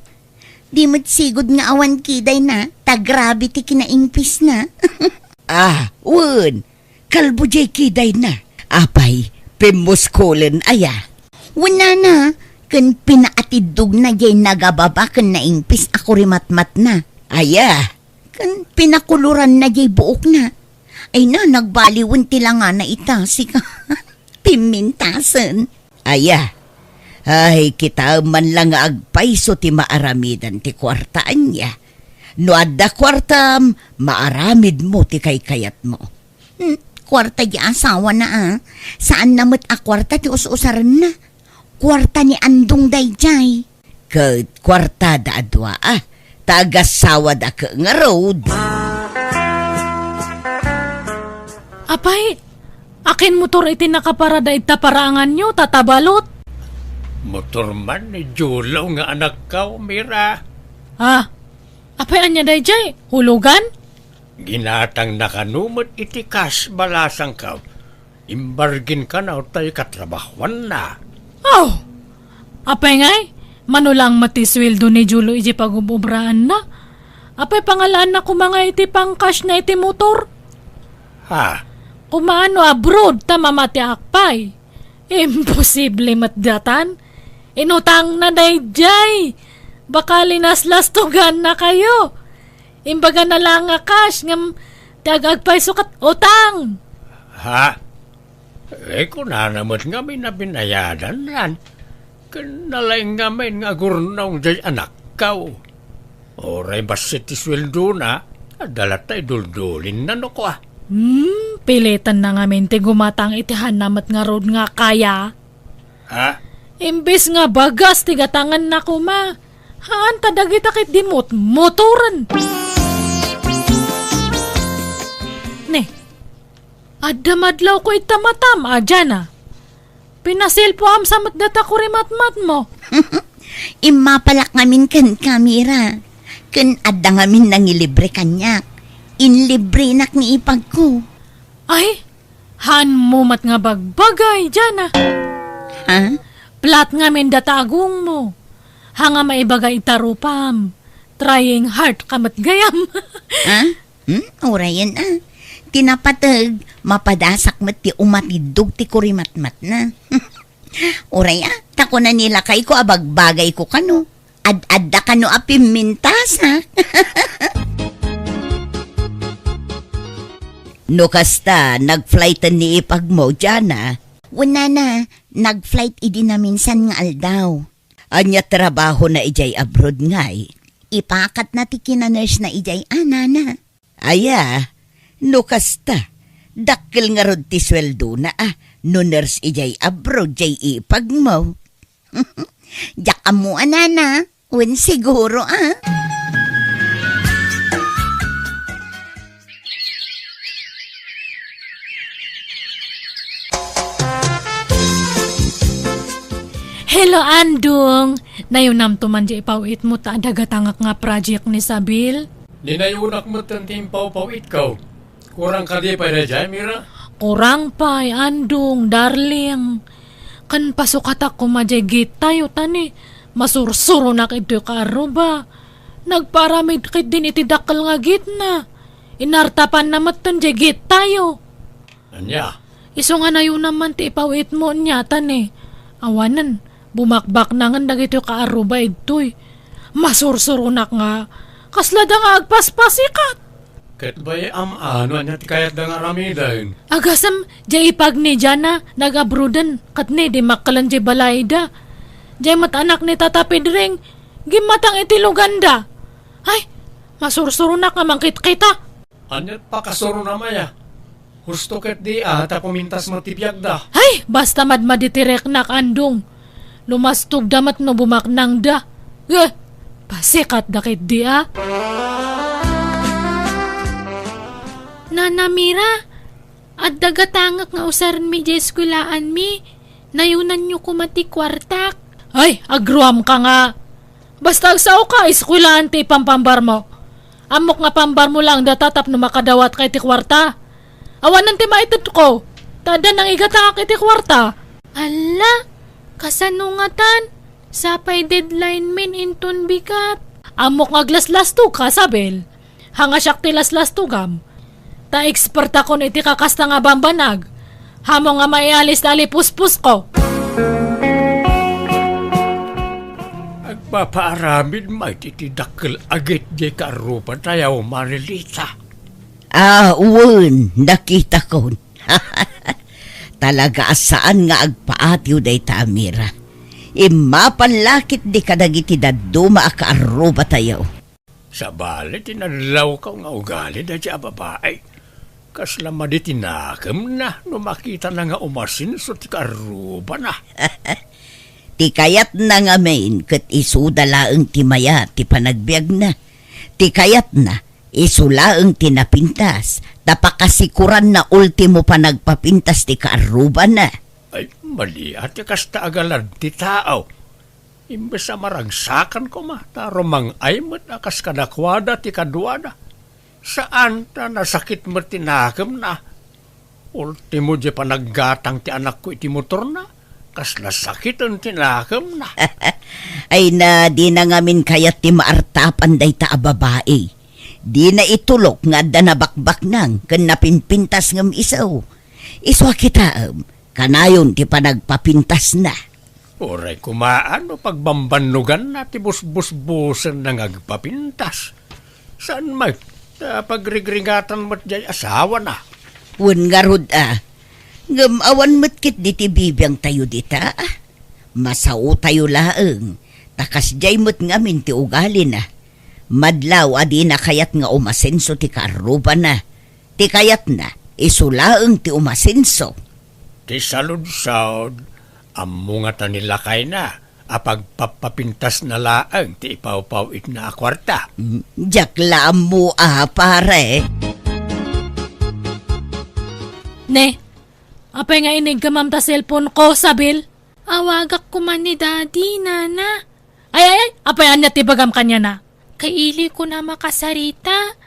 Di met sigud nga awan kidayna, ta grabe ti kinaingpisna. Ah, wen, kalbo jay kidayna. Apay, pimmuskolen aya? Wen nana, ken pinaatiddogna jay nagababa ken naingpis a kurimatmatna. Aya? Ken pinakuluranna jay buokna. Ay na, nagbaliwen ti langana ita, sika. Pimmintasen. Aya. Ay, kitaem man la nga agpayso ti maaramidan ti kuarta, ania. No adda kuartam, maaramidmo ti kaykayatmo. Hmm, kuarta di asawana a. Saanna met a kuarta ti us-usarenna. Kuarta ni Andong daydiay. Ket kuartada a dua a, ta agasawada ket ngarud. Apay, akin motor iti nakaparada ita paraanganyo, tatabalot? Motor man ni Julo nga anakko, Mira. Ah, apay ania daydiay? Hulugan? Ginatangna kano met iti kas balasangko. Imbargin kano tay katrabahuanna. Aw! Apay ngay, mano lang met ti sueldo ni Julo iti pagub-obraanna? Apay pangalaanna koma nga iti pangkasna iti motor? Ha? Kumaano abroad ta mamatiak pay? Imposible met datan. Inutangna daydiay. Baka linaslastoganna kayo. Imbagana lang a cash ngem ti ag-agpayso ket utang. Ha? Eh, kunana met ngamin a binayadannan. Ken nalaing ngamin nga agurnong jay anakko. Uray bassit ti sueldona, adda latta iduldulinna no kua. Hmm, pilitanna ngamin ti gumatang iti haan na met ngarud nga kaya. Ha? Imbes nga bagas ti gatanganna koma, haan ta dagita ket di mot-, motoren. Ne, adda madlawko ita matam a, Jana. Pinaselpoam sa met data kurimatmatmo. Immapalak ngamin kenka, Mira. Ken adda ngamin nangilibre kaniak. Inlibrenak ni ipagko. Ay, haanmo met nga bagbagay, Jana. Ha? Plat ngamin data agongmo. Haan nga maibaga ita rupam. Trying hard ka met gayam. Ha? Hmm? Urayen a. Ti napateg, mapadasak met ti umatiddog ti kurimatmatna. Uray a, ta kuna ni lakayko a bagbagayko kano. Ad-adda kano a pimmintasak. No kasta, nag-flighten ni ipagmo, Jana? Wen nana, nag-flight idi naminsan nga aldaw. Ania trabahona idiay abroad ngay? Ipakatna ti kina-nurse na idiay a, nana. Aya, no kasta, dakkel ngarud ti sueldona a, no nurse idiay abroad, diay ipagmo. Diak ammo a, nana, wen siguro a. Hello, Andong! Nayunamto man diay ipaw-itmo ta adda gatangak nga project ni Sabil? Dinayonak metten ti impawpaw-itko. Kurang kadi pay daydiay, Mira? Kurang pay, Andong, darling. Ken pasukatak koma diay gate tayo, ta ni, masursuronak ditoy kaarruba. Nagpaaramid ketdin iti dakkel nga gate na. Inartapanna metten diay gate tayo. Ania? Isu nga nayunam man ti ipaw-itmo nia, ta ni, awanen, bumakbaknangen dagitoy kaarruba ditoy. Masursuronak nga, kasla da nga agpaspasikat. Ket bay-am a no ania ti kayatda nga aramiden. Agasem, diay ipag ni Jana, nag-abroaden, ket ni, dimmakkel diay balayda. Diay met anak ni Tata Pedring, gimmatang iti luganda. Ay, masursuronak nga mangkitkita. Ania ti pakasurona, Maya? Husto ketdi a, ta pumintas met ti biagda. Ay, basta madmadi ti riknak, Andong. Lumastogda met no bumaknangda. Eh, pasikatda ketdi a. Nana Mira, adda gatangak nga usarenmi diay eskuelaanmi. Nayunanyo koma ti kuartak. Ay, agruamka nga. Basta agsaoka, eskuelaan ti ipampambarmo. Ammok nga pambarmo laeng data tapno makadawatka iti kuarta. Awanen ti maitedko, ta adda nangigatangak iti kuarta. Alla, kasano ngatan? Sapay deadline min inton bigat. Ammok nga aglaslastogka, Sabel. Haan nga siak ti laslastogam. Ta ekspertakon iti kakasta nga bambanag. Haanmo nga maialis ti alipuspusko. Agpapaaramid met iti dakkel a gate diay kaarrubatayo, Marilita. Ah, wen, nakitakon. Talaga a saan nga agpaatiw dayta a Mira. Immapal la ketdi kadagiti dadduma a kaarrubatayo. Sabali ti nadlawko nga ugali daydiay a babai. Kasla madi ti nakemna no makitana nga umasenso ti kaarrubana. Ti kayatna ngamin ket isuda laeng ti mayat ti panagbiagna. Ti kayatna, isu laeng ti napintas, ta pakasikuranna ultimo panagpapintas ti kaarrubana. Ay, madi a ti kasta a galad ti tao. Imbes a maragsakan koma, ta rumang-ay met a kas kadakuada ti kaduada. Saan ta nasakit met ti nakemna. Ultimo, diay panaggatang ti anakko iti motorna, kas nasakiten ti nakemna. Ay na, dina ngamin kayat ti maartapan dayta a babai. Dina itulok nga adda nabakbaknang ken napimpintas ngem isu. Isu a kitaem, kanayon ti panagpapintasna. Uray koma a no pagbambannoganna ti busbusbusenna nga agpapintas. Saan met ta pagrigringatan met diay asawana. Wen ngarud a, ngem awan met ketdi ti bibiangtayo dita. Masaotayo laeng, ta kasdiay met ngamin ti ugalina. Madlaw a dina kayat nga umasenso ti kaarrubana. Ti kayatna, isu laeng ti umasenso. Ti saludsod, Ammo ngata ni lakayna a pagpappapintasna laeng ti ipawpaw-itna a kuarta. Mm, diak la ammo a, pare. Ne, apay nga iniggamam ta cellphone ko, Sabil? Awagak koma ni Daddy, Nana. Ay, ay, ay, apay ania ti ibagam kaniana? Kaili ko na makasarita.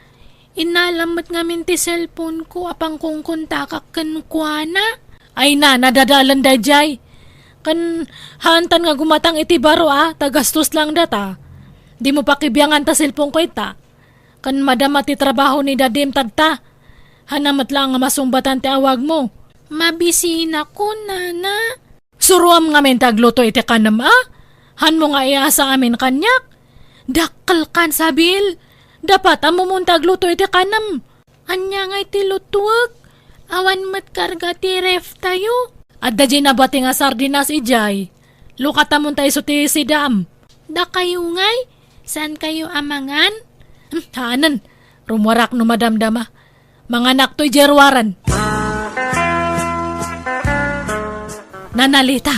Innalam met ngamin ti cellphone ko a pangkungkontakak kenkuana. Ay na, nadadalan daydiay. Ken haantan nga gumatang iti baro a, ta gastos lang data. Dimo pakibiangan ta cellphone ko ita. Ken madama ti trabaho ni Dadim tadta. Haanna met laeng nga masungbatan ti awagmo. Mabisinak, Nana. Suroam ngamin ti agluto iti kanem a? Hanmo nga iasa amin kaniak? Dakkelkan, Sabil. Dapat ammomon ti agluto iti kanem. Ania ngay ti lutuek? Awan met karga ti ref tayo. Adda diay nabati nga sardinas idiay. Lukatamon ta isu ti sidam. Dakayo ngay? Saan kayo a mangan? Hmm, haanen. Rummuarak no madamdama. Manganak toy diay ruaran. Nana Lita,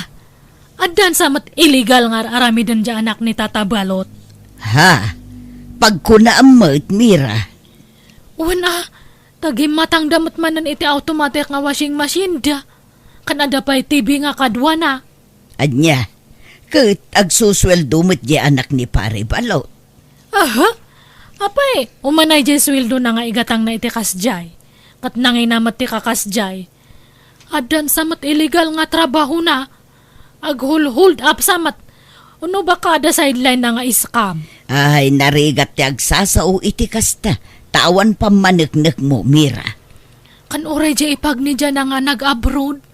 addan sa met illegal nga ar-aramiden diay anak ni Tata Balot. Ha? Pagkunaam met, Mira. Wen a, ta gimmatangda met manen iti automatic nga washing machine da. Ken adda pay T V nga kaduana. Ania, ket agsusueldo met diay anak ni Pare Balot. Aha? Apay, umanay diay sueldona nga igatangna iti kasdiay. Ket nangina met ti kakasdiay. Addan sa met illegal nga trabahona. Aghul-hold up sa met. Uno baka adda sideline na nga scam. Ay, narigat ti agsasao iti kasta. Ta awan pammaneknekmo, Mira. Kan uray diay ipagnidiana nga nag-abroad.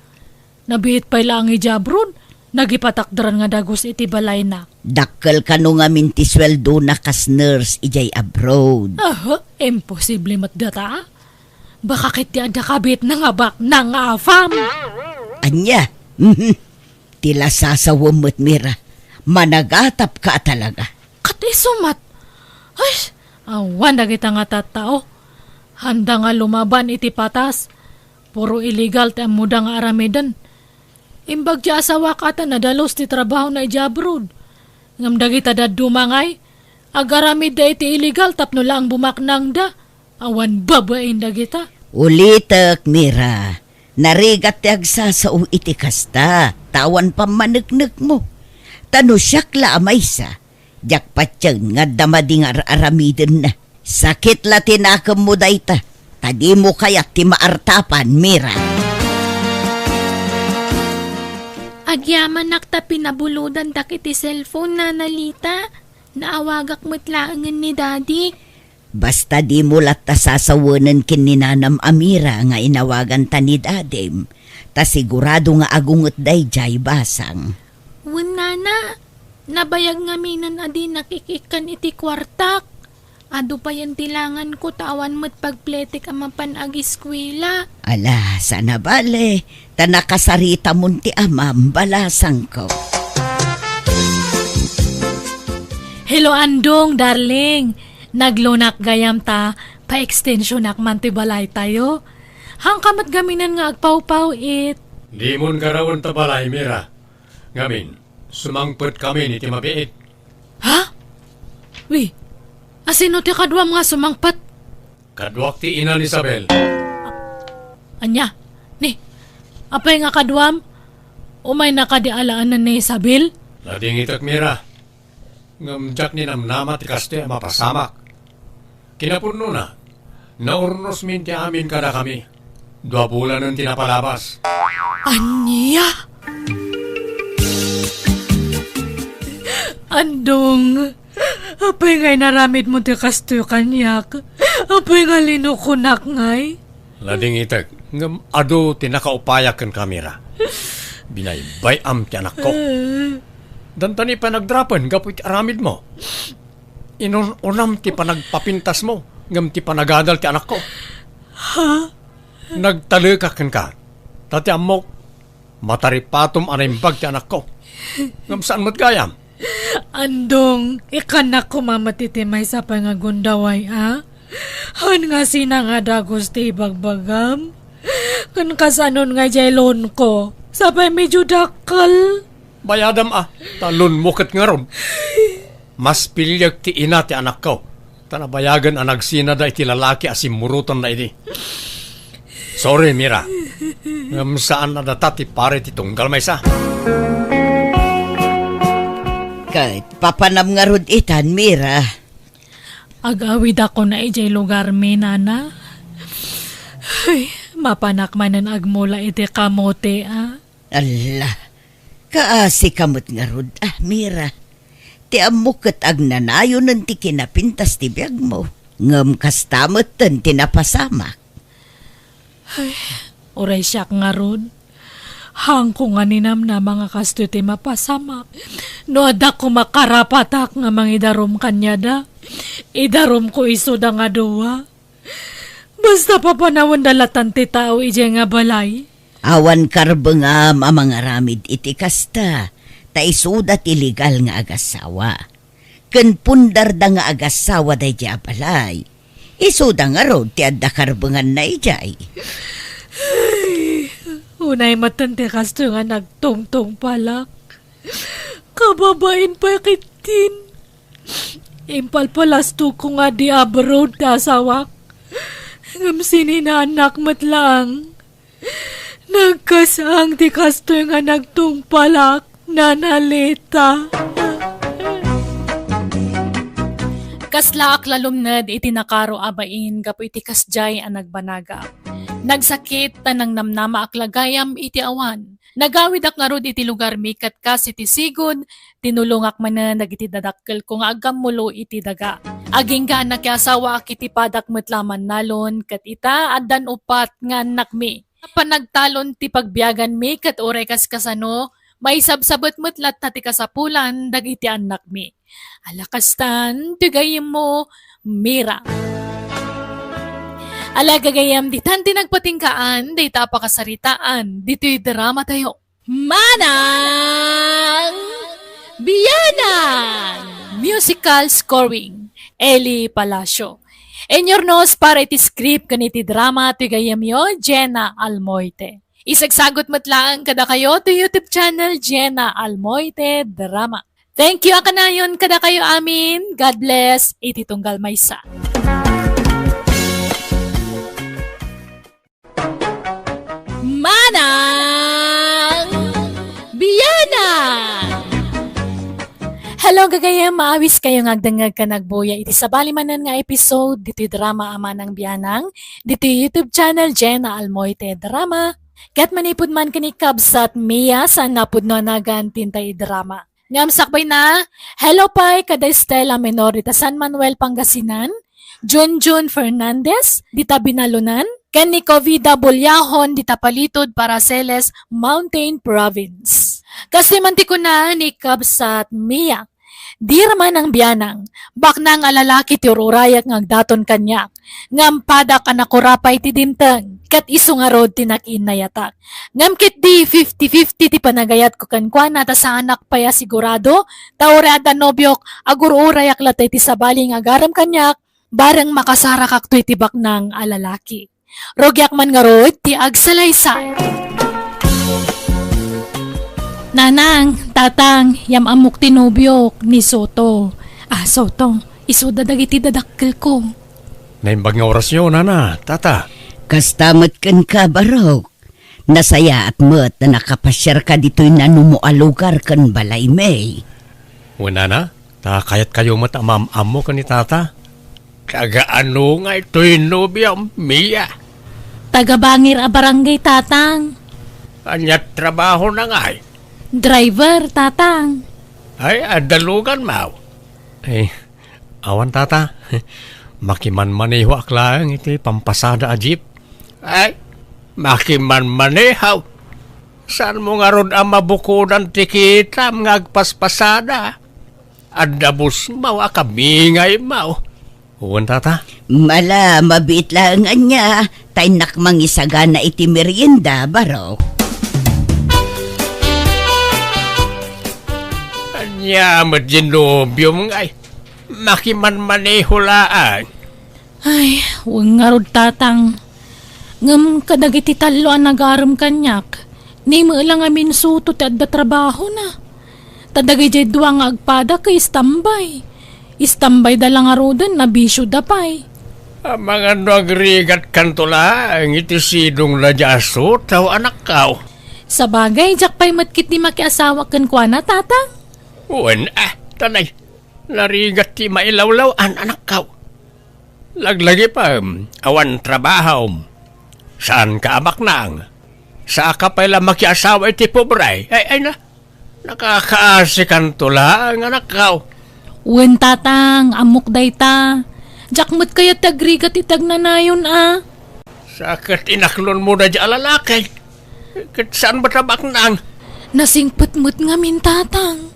Nabiit pay laeng idiay abroad, nagipatakderan nga dagus iti balayna. Dakkel kano ngamin ti sueldona kas nurse idiay abroad. Aha, imposible met data. Baka ket ti adda kabitna nga baknang nga afam. Ania? Mhm. Ti lasasawem met, Mira. Managatapka a talaga. Ket isu met. Ay, awan dagita nga tattao. Handa nga lumaban iti patas. Puro illegal ti ammoda nga aramiden. Imbag ti asawak a ta nadalus ti trabahona idiay abroad. Ngem dagita dadduma ngay, agaramidda iti illegal tapno laeng bumaknangda. Awan babain dagita. Ulitek, Mira, narigat ti agsasao iti kasta, ta awan pammaneknekmo. Ta no siak la a maysa, diak patien nga adda madi nga ar-aramidenna. Sakit la ti nakemmo dayta, ta dimo kayat ti maartapan, Mira. Agyamanak ta pinabulodandak iti cellphone, Nana Lita. Naawagak met laengen ni Daddy. Basta dimo latta sasawenen ken ni Nanam a Mira nga inawaganta ni Dadim, ta sigurado nga agunget daydiay basang. Wen, Nana, nabayag ngaminen a dinak ik-ikkan iti kuartak. Adu payen ti langanko ta awan met pagpletek a mapan agiskuela. Ala, saan a bale, ta nakasaritamon ti amam, balasangko. Hello, Andong, darling. Naglunak gayam ta pa-extensionak man ti balaytayo. Haanka met gaminen nga agpawpaw-it. Dimon garawen ta balay, Mira. Ngamin, sumangpetkami iti mabiit. Ha? Wi, asino ti kaduam nga sumangpet? Kaduak ti ina ni Isabel. Ania? Ni, apay nga kaduam? Umayna kadi alaenen ni Isabel? Nadingitek, Mira. Ngem diak ninamnama ti kastoy a mapasamak. Kinapudnona, naurnosmin ti amin kadakami. Dua bulanen ti napalabas. Ania? Andong, apay nga inaramidmo ti kastoy kaniak? Apay nga linukonak ngay? Nadingitek, ngem adu ti nakaupayak kenka, Mira. Binaybay-am ti anakko. Dantani pay nagdrapen gapu iti aramidmo. Inun-unam ti panagpapintasmo, ngem ti panagadal ti anakko. Ha? Nagtaleka kenka. Ta ti ammok, mataripatom a naimbag ti anakko. Ngem saan met gayam? Andong, ikkannak koma met iti maysa pay nga gundaway a. Haan nga sina nga dagus ti ibagbagam? Ken kasanon nga idiay loanko? Sapay medyo dakkel. Bayadam a, ta lunmo ket ngarud. Mas piliek ti ina ti anakko, ta nabayagen a nagsinada iti lalaki a simmurotanna idi. Sorry, Mira. Ngem saan a data ti pare ti tunggal maysa. Ket papanam ngarud itan, Mira. Agawidakon idiay lugarmi, nana. Ay, mapanak manen agmula iti kamote, a. Alla, kaasika met ngarud, a, Mira. Ti ammok ket agnanayonen ti kinapintas ti biagmo, ngem kasta metten ti napasamak. Ay, uray siak ngarud. Haanko nga ninamnama nga kastoy ti mapasamak. No adda koma karapatak nga mangidarum kaniada, idarumko isuda nga dua. Basta papanawenda latan ti tao idiay nga balay. Awan karbengam a mangaramid iti kasta, ta isuda ti legal nga agasawa. Ken pundarda nga agasawa daydiay a balay. Isuda ngarud ti adda karbenganna idiay. Ay, unay metten ti kastoy nga nagtungtungpalak. Kababain pay ketdin. Impalpalastogko nga di abroad ti asawak. Ngem sininaanak met laeng. Nagkasang ti kastoy nga nagtungpalak, Nana Leta. Kaslaak la lumned iti nakaro a bain gapu iti kasdiay a nagbanagak. Nagsakit ta nangnamnamaak la gayam iti awan. Nagawidak ngarud iti lugarmi ket kas iti sigud, tinulongak manen dagiti dadakkelko nga aggammulo iti daga. Agingga a nakiasawaak iti padak met la mannalon, ket ita, addan uppat nga annakmi. Panagtalon ti pagbiaganmi ket uray kas kasano, maisabsabet met latta ti kasapulan dagiti annakmi. Ala kastan ti gayyemmo, Mira. Ala gagayyem, ditan ti nagpatinggaan dayta a pakasaritaan ditoy dramatayo. Manang Bianang! Musical scoring, Eli Palacio. Inyurnos para iti script ken iti drama ti gayyemyo, Jenna Almoite. Isagsagut met laeng kadakayo ti YouTube channel, Jenna Almoite Drama. Thank you a kanayon kadakayo amin. God bless iti tunggal maysa. Manang Bianang! Hello, gagayyem, maawis kayo nga agdengngeg ken agbuya iti sabali manen nga episode ditoy drama a Manang Bianang, ditoy YouTube channel Jenna Almoite Drama. Ket manipud man ken ni kabsat Mia, saan a pudno a nagan ti intay drama. Ngem sakbayna, hello pay kada Estela Menor dita San Manuel, Pangasinan, Junjun Fernandez dita Binalunan, ken ni Covida Bullahon dita Palitud, Paraceles, Mountain Province. Kastoy man ti kuna ni kabsat Mia, "Dira Manang Bianang, baknang a lalaki ti ur-urayak nga agdaton kaniak, ngem padak a nakurapay ti dimteng, ket isu ngarud ti nakiinnayatak. Ngem ketdi fifty fifty ti panagayatko kenkuana ta saanak pay a sigurado, ta uray adda nobiok, agur-urayak latta iti sabali nga agarem kaniak, bareng makasarakakto iti baknang a lalaki." Rugiak man ngarud ti agsalaysay. Nanang, tatang, yam-ammok ti nobiok, ni Soto. Ah, Soto, isuda dagiti dadakkelko. Naimbag nga orasyo, nana, tata. Kasta met kenka, Barok. Nasayaat met a nakapasiarka ditoy nanumo a lugar ken balaymi. Wen, nana, ta kayatkayo met a maam-ammo ken ni tata. Taga anu ngay toy nobiam, Mia? Taga Bangir a barangay, tatang. Ania trabahona ngay? Driver, tatang. Ay, adda luganmo? Ay, awan, tata. Makimanmanehoak laeng iti pampasada a jeep. Ay, makimanmaneho. Saanmo ngarud a mabukodan ti kitam nga agpaspasada? Adda busmaw a kabingaymaw. Wen, tata. Mala, mabiit laeng ania, ta innak mangisagana iti merienda, Barok. Ania met diay nobiom ngay? Makimanmaneho laeng. Ay, wen ngarud, tatang. Ngem kadagiti tallo a nagarem kaniak, Ni met la ngamin Soto ti adda trabahona. Ta dagijay dua nga agpada ket istambay. Istambayda la ngaruden, nabisioda pay. Amangan no agrigatkanto laeng iti sidongna diay a Soto, anakko. Sabagay, diak pay met ketdi makiasawa kenkuana, Tatang. Wen, ah, tanay. Narigat ti mailawlaw-an, anakko. Laglagipem, awan trabahom. Saanka a baknang. Saanka pay la makiasawa iti pobre. Ay, ay na. Nakakaasikanto laeng, anakko. Wen, Tatang, ammok dayta. Diak met kayat ti agrigat iti agnanayon, a. Sa ket inaklonmo daydiay a lalaki. Ket saan met a baknang? Nasingpet met ngamin, Tatang.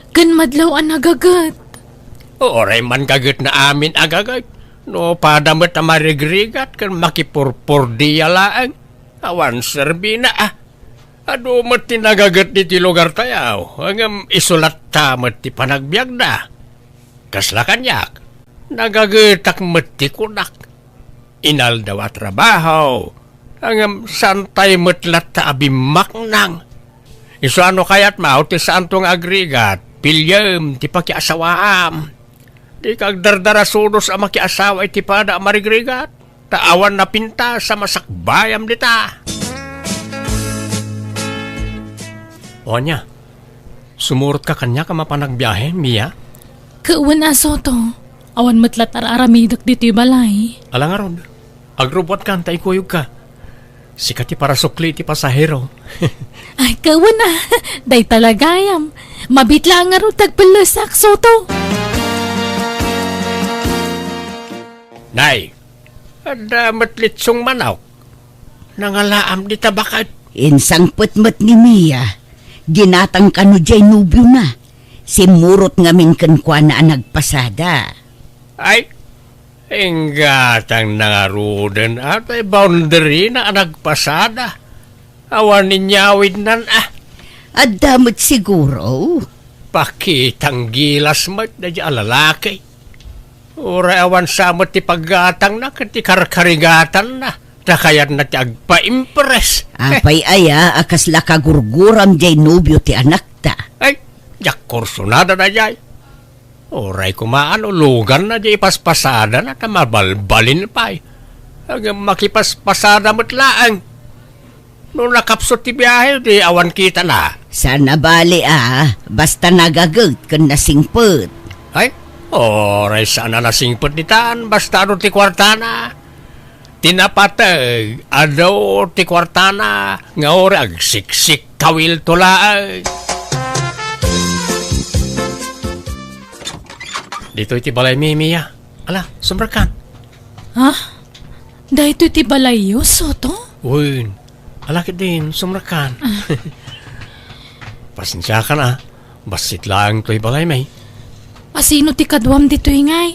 Ken madlaw a nagaget. Uray man gagetna amin a gaget. No pada met a marigrigat ken makipurpordia laeng. Awan serbina, a. Adu met ti nagaget ditoy lugartayo, ngem isu latta met ti panagbiagda. Kasla kaniak, nagagetak met ti kunak. Inaldaw a trabaho, ngem saantay met latta a bimmaknang. Isu a no kayatmo ti saanto nga agrigat, piliem ti pakiasawaam. Dika agdardarasudos a makiasawa iti pada a marigrigat, ta awan napintas a masakbayam dita. O ania, sumurotka kaniak a mapan agbiahe, Mia? Ket wen a Soto, awan met latta ar-aramidek ditoy balay. Ala ngarud, agrubbuatkan ta ikuyogka. Sika ti parasukli iti pasahero. Ay, ket wen a, dayta la gayam. Mabiit laeng ngarud ti agpellesak, Soto. Nay, adda met litsong manok. Nangalaam dita baket. Insangpet met ni Mia. Ginatang kano diay nobiona. Simmurot ngamin kenkuana a nagpasada. Ay, inggatangna ngaruden, a, tay boundary na a nagpasada. Awan inyawidnan, a. Adda met siguro. Pakitang gilas met daydiay a lalaki. Uray awan sa met ti paggatangna ket ti karkarigatanna. Ta kayatna ti agpaimpress. Apay aya a kasla kagurguram diay nobio ti anakta? Ay, diak kursunada daydiay. Uray koma no luganna diay ipaspasadana ta mabalbalin pay. Ngem makipaspasada met laeng. No nakapsut ti biahe, di awan kitana. Saan a bali a, basta nagaget ken nasingpet. Ay, uray saan a nasingpet ditan, basta adu ti kuartana. Ti napateg, adu ti kuartana, nga uray agsiksik kawilto laeng. Ditoy ti balaymi, Mia. Ala, sumrekkan. Ha? Daytoy ti balayyo, Soto? Wen. Ala ketdin, sumrekkan. Ah. Pasensiakan a. Bassit laeng toy balaymi. A, sino ti kaduam ditoy ngay?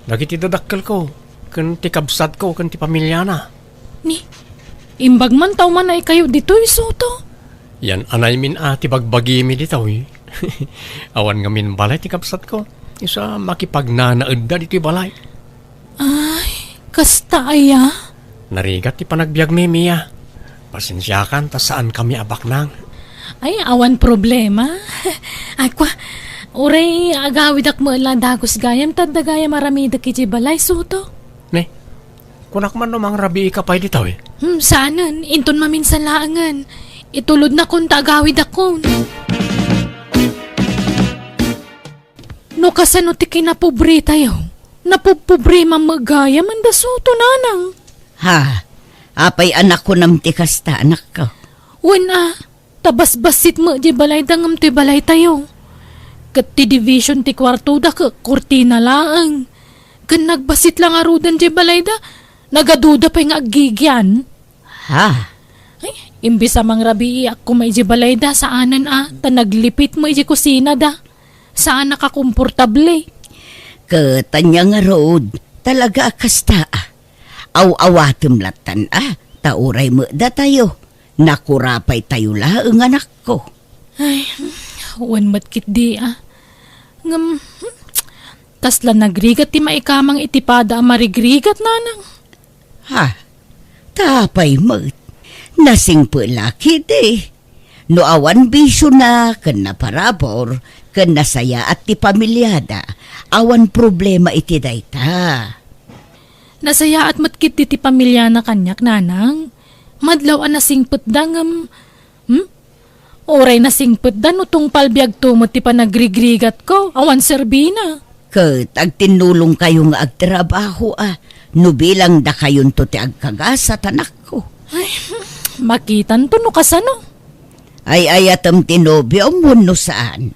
Dagiti dadakkelko, ken ti kabsatko, ken ti pamiliana. Ni, imbag man ta umanaykayo ditoy, Soto? Yan anaymin a ti bagbagimi ditoy. Awan ngamin balay ti kabsatko. Isu a makipagnanaedda ditoy balay. Ay, kasta aya? Narigat ti panagbiagmi, Mia. Pasensiakan ta saankami a baknang. Ay, awan problema. Ay, kwa, uray agawidak met la dagus gayam, ta adda gayam aramidek idiay balay, Soto. Ne, kunak man no mangrabiika pay ditoy. Hmm, saanen, inton maminsan laengen. Itulodnakon ta agawidakon. No kasano ti kinapobretayo? Napupobreman met gayam, anda Soto, nanang. Ha? Apay a nakunam ti kasta, anakko? Wen a, ta basbassit met diay balayda ngem toy balaytayo. Ket ti division ti kuartoda ket kurtina laeng. Ken nagbassit la ngaruden diay balayda, nagaduda pay nga aggigian. Ha? Ay, imbes a mangrabiiak koma idiay balayda, saanen a, ta naglipit met idiay kusinada. Saan a kakomportable. Ket ania ngarud, talaga a kasta a. Aw-awatem lattan a, ta uray met datayo, nakurapaytayo laeng, anakko. Ay, wen met ketdi a. Ngem, hmm, kasla nagrigat ti maikamang iti pada a marigrigat, nanang. Ha? Ta apay met? Nasingpet la ketdi. No awan bisiona ken naparabur ken nasayaat ti pamiliada, awan problema iti dayta. Nasayaat met ketdi ti pamiliana kaniak, nanang. Madlaw a nasingpetda ngem, hmm? Uray nasingpetda no tungpal biagto met ti panagrigrigatko, awan serbina. Ket agtinnulongkayo nga agtrabaho a, no bilang dakayonto ti agkagasat, anakko. Ay, makitanto no kasano. Ay-ayatem ti nobiom wenno saan?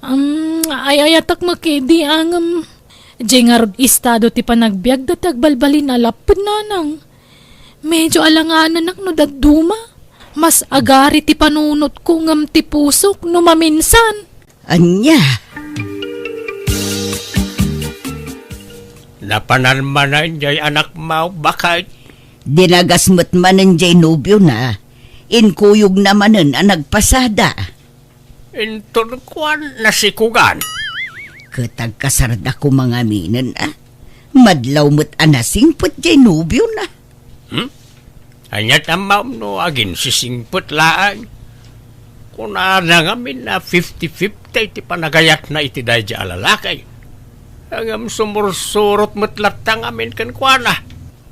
Um, ay-ayatek met ketdi a ngem, diay ngarud estado ti panagbiagda ti agbalbalin a lapped, nanang. Medio alangananak no dadduma. Mas agari ti panunotko ngem ti pusok no maminsan. Ania? Napanan manen jay anakmo, baket? Dinagas met manen jay nobiona. Inkuyogna manen a nagpasada. Inton kuan, nasikugan. Ket agkasarda koma ngaminen a. Madlaw met a nasingpet jay nobiona. Hmm? Ania ti ammom no aginsisingpet laeng? Kunana ngamin a fifty fifty ti panagayatna iti daydi a lalaki. Ngem sumursurot met latta ngamin kenkuana.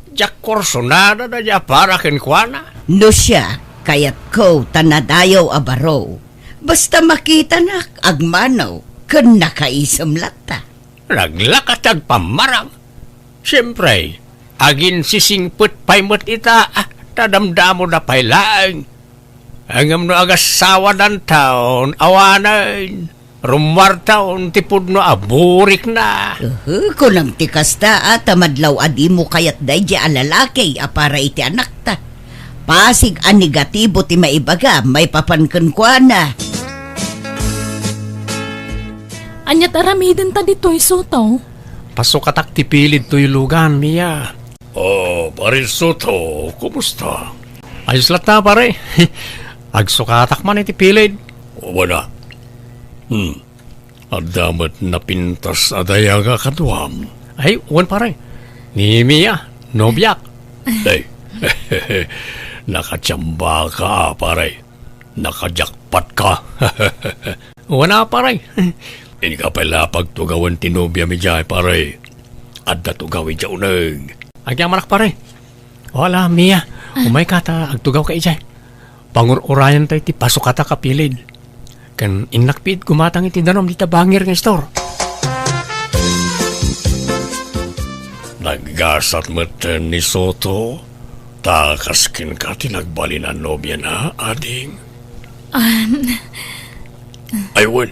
Diak kursunada daydi a para kenkuana. No siak, kayatko ta nadayaw a baro. Basta makitanak, agmano, ken nakaisem latta. Naglaka ti agpammarang. Siempre, aginsisingpet pay met ita, ah, ta damdamoda pay laeng. Ngem no agassawadanton, awanen, rummuarton ti pudno a burikna. Uhu, kunam ti kasta, a, ta madlaw a dimo kayat daydi a lalaki a para iti anakta. Pasig a negatibo ti maibaga maipapan kenkuana. Ania ti aramidenta ditoy, Soto? Pasukatak ti pilid toy lugan, Mia. Oh, Pare Soto, kumusta? Ayos latta, pare. Agsukatak man iti pilid. Wen a. Hmm. Adda met napintas a dayag a kaduam. Ay, wen, pare. Ni Mia, nobiak. Ay. Nakachambaka, pare. Nakajakpat ka. Wen a, pare. Inka pay la pagtugawen ti nobiam idiay, pare. Adda tugaw idiay uneg. Agyamanak, pare. Wala, Mia. Ah. Umayka ta agtugawka idiay. Pangur-urayentayo ti pasukatak a pilid. Ken innak piit gumatang iti danum dita bangir nga istor. Naggasat metten ni Soto, ta kas kenka ti nagbalin a nobiana, ading. An- Ay, wen,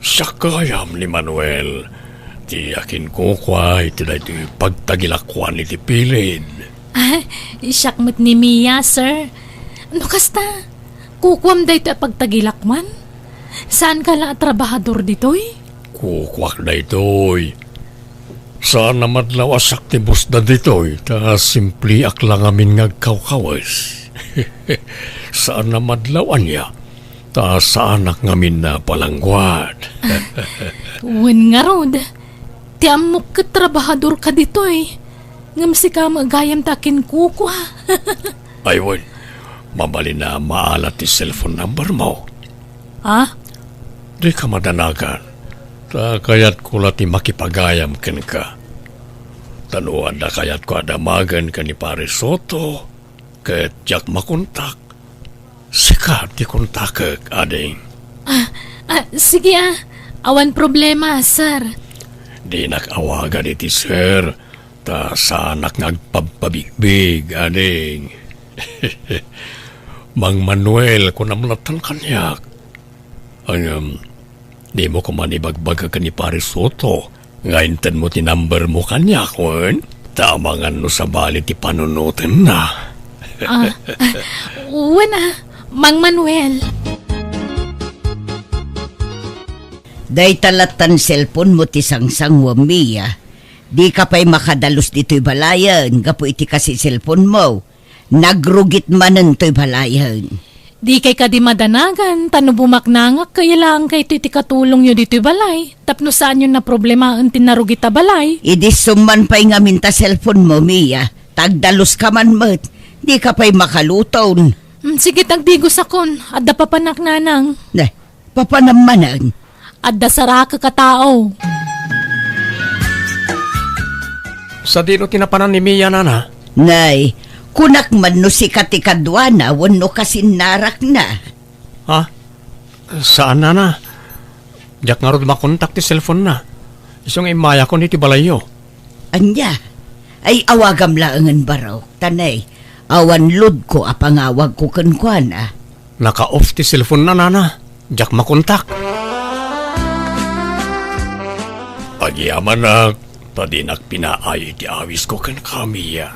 siak gayam ni Manuel, ti akinkukua iti daytoy pagtagilakuan iti pilid. Ah, siak met ni Mia, sir. No kasta, kukuam daytoy a pagtagilakuan? Saanka la a trabahador ditoy? Kukuak daytoy. Saan a madlaw a siak ti busda ditoy, ta simpliak la ngamin nga agkawkawes. Saan a madlaw ania, ta saanak ngamin a palangguad. Wen ngarud, ti ammok ket trabahadorka ditoy, ngem sika met gayam ti akinkukua. Ay, wen, mabalin a maala ti cellphone number mo. Ah? Dika madanagan, ta kayatko la ti makipagayam kenka. Ta no adda kayatko a damagen ken ni Pare Soto, ket diak makontak, sika ti kontakek, ading. Ah, ah, sige, ah. Awan problema, sir. Dinak awagan iti sir, ta saanak nga agpabpabigbig, ading. Mang Manuel, kunam lattan kaniak. Ngem, dimo koma ibagbaga ken ni Pare Soto nga intedmo ti number mo kaniak, wen? Ta amangan no sabali ti panunotenna. Ah, ah, wen a, Mang Manuel. Dayta lattan cellphone mo ti sangsanguam, Mia. Dika pay makadalus ditoy balayen gapu iti kasi cellphone mo. Nagrugit manen toy balayen. Dikay kadi madanagan, ta no bumaknangak, kayat laeng kayto iti katulongyo ditoy balay, tapno saanyo naproblemaen ti narugit a balay. Idi summan pay ngamin ta cellphone mo, Mia, ta agdaluska man met, dika pay makaluton. Mm, sige, agdigosakon. Adda papanak, nanang. Ne, papanam manen. Adda sarakek a tao. Sadino ti napanan ni Mia, nana? Nay, kunak man no sika ti kaduana wenno kasinnarakna. Ha? Saan, nana. Diak ngarud makontak ti cellphone-na. Isu nga immayakon iti balayyo. Ania? Ay, awagam laengen, barok. Ta ne, awan load-ko a pangawagko kenkuana. Naka-off ti cellphone-na, nana. Diak makontak. Agyamanak, ta dinak pinaay ti awisko kenka, Mia.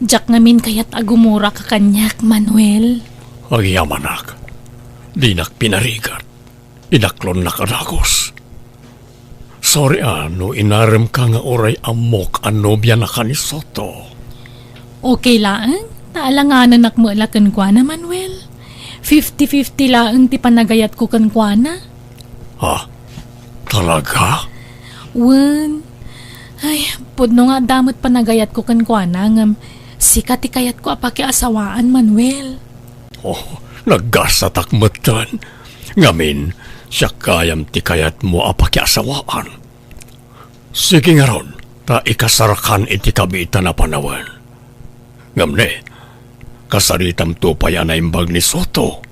Diak ngamin kayat a gumurak a kaniak, Manuel. Agyamanak, dinak pinarigat. Inaklonnak a dagus. Sorry a no inaremka nga uray ammok a nobianaka ni Soto. Okay laeng, ta alangananak met la kenkuana, Manuel. Fifty fifty laeng ti panagayatko kenkuana. Ha? Talaga? Wen. Ay, pudno nga adda met panagayatko kenkuana, ngem sika ti kayatko a pakiasawaan, Manuel. Oh, naggasatak metten. Ngamin, siak gayam ti kayatmo a pakiasawaan. Sige ngarud, ta ikasarkan iti kabiitan a panawen. Ngem ne, kasaritamto pay a naimbag ni Soto.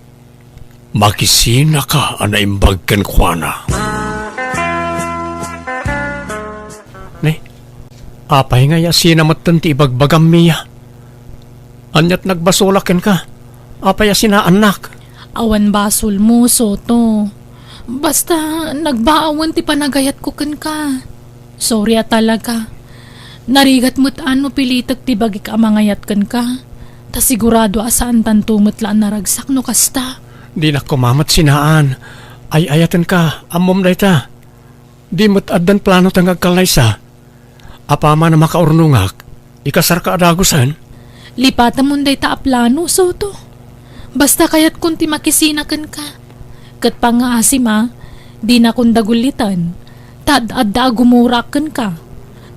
Makisinaka a naimbag kenkuana. Ne, apay nga yasina metten ti ibagbagam, Mia? Aniat nagbasolak kenka? Apay a sinaannak? Awan basolmo, Soto. Basta, nagbaawen ti panagayatko kenka. Sorry a talaga. Narigat met a no pilitek ti bagik a mangayat kenka. Ta sigurado a saantanto met la a naragsak no kasta. Dinak koma met sinaan. Ay-ayatenka, ammom dayta. Di met addan planota nga agkallaysa. Apaman a makaurnongak, ikasarka a dagusen? Lipatamon dayta a plano, Soto. Basta kayatkon ti makisina kenka. Ket pangngaasim a, dinakon dagulliten. Ta ad-adda a gumurak kenka.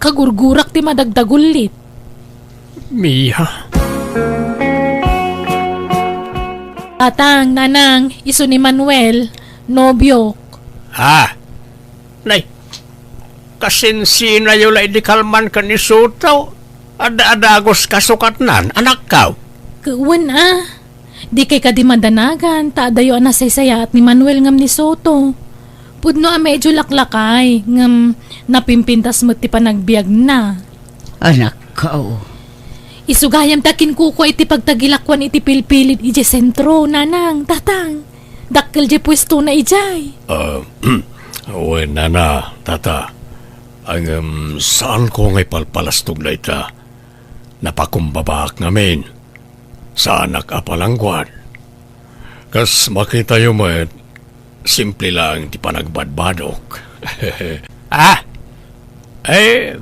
Kagurgurak ti madagdagullit. Mia. Tatang, nanang, isu ni Manuel, nobiok. Ah, nay, kasinsinayo la idi kalman ken ni Soto. Adda a dagus kasukatnan, anakkaw. Wen a, di kay kadi madanagan, ta adayo a nasaysayaat ni Manuel ngem ni Soto. Pudno a medyo laklakay, ngem napimpintas met ti panagbiagna. Anakko. Isu gayam ta kinkukua iti pagtagilakuan iti pilpilid idiay sentro, nanang, tatang. Dakkel diay puestona idiay. Ah, wen, nana, tata. Ngem saanko nga ipalpalastog dayta. Napakumbabaak ngamin. Saanak a palangguad. Kas makitayo met, simple laeng ti panagbadbadok. Ah? Eh,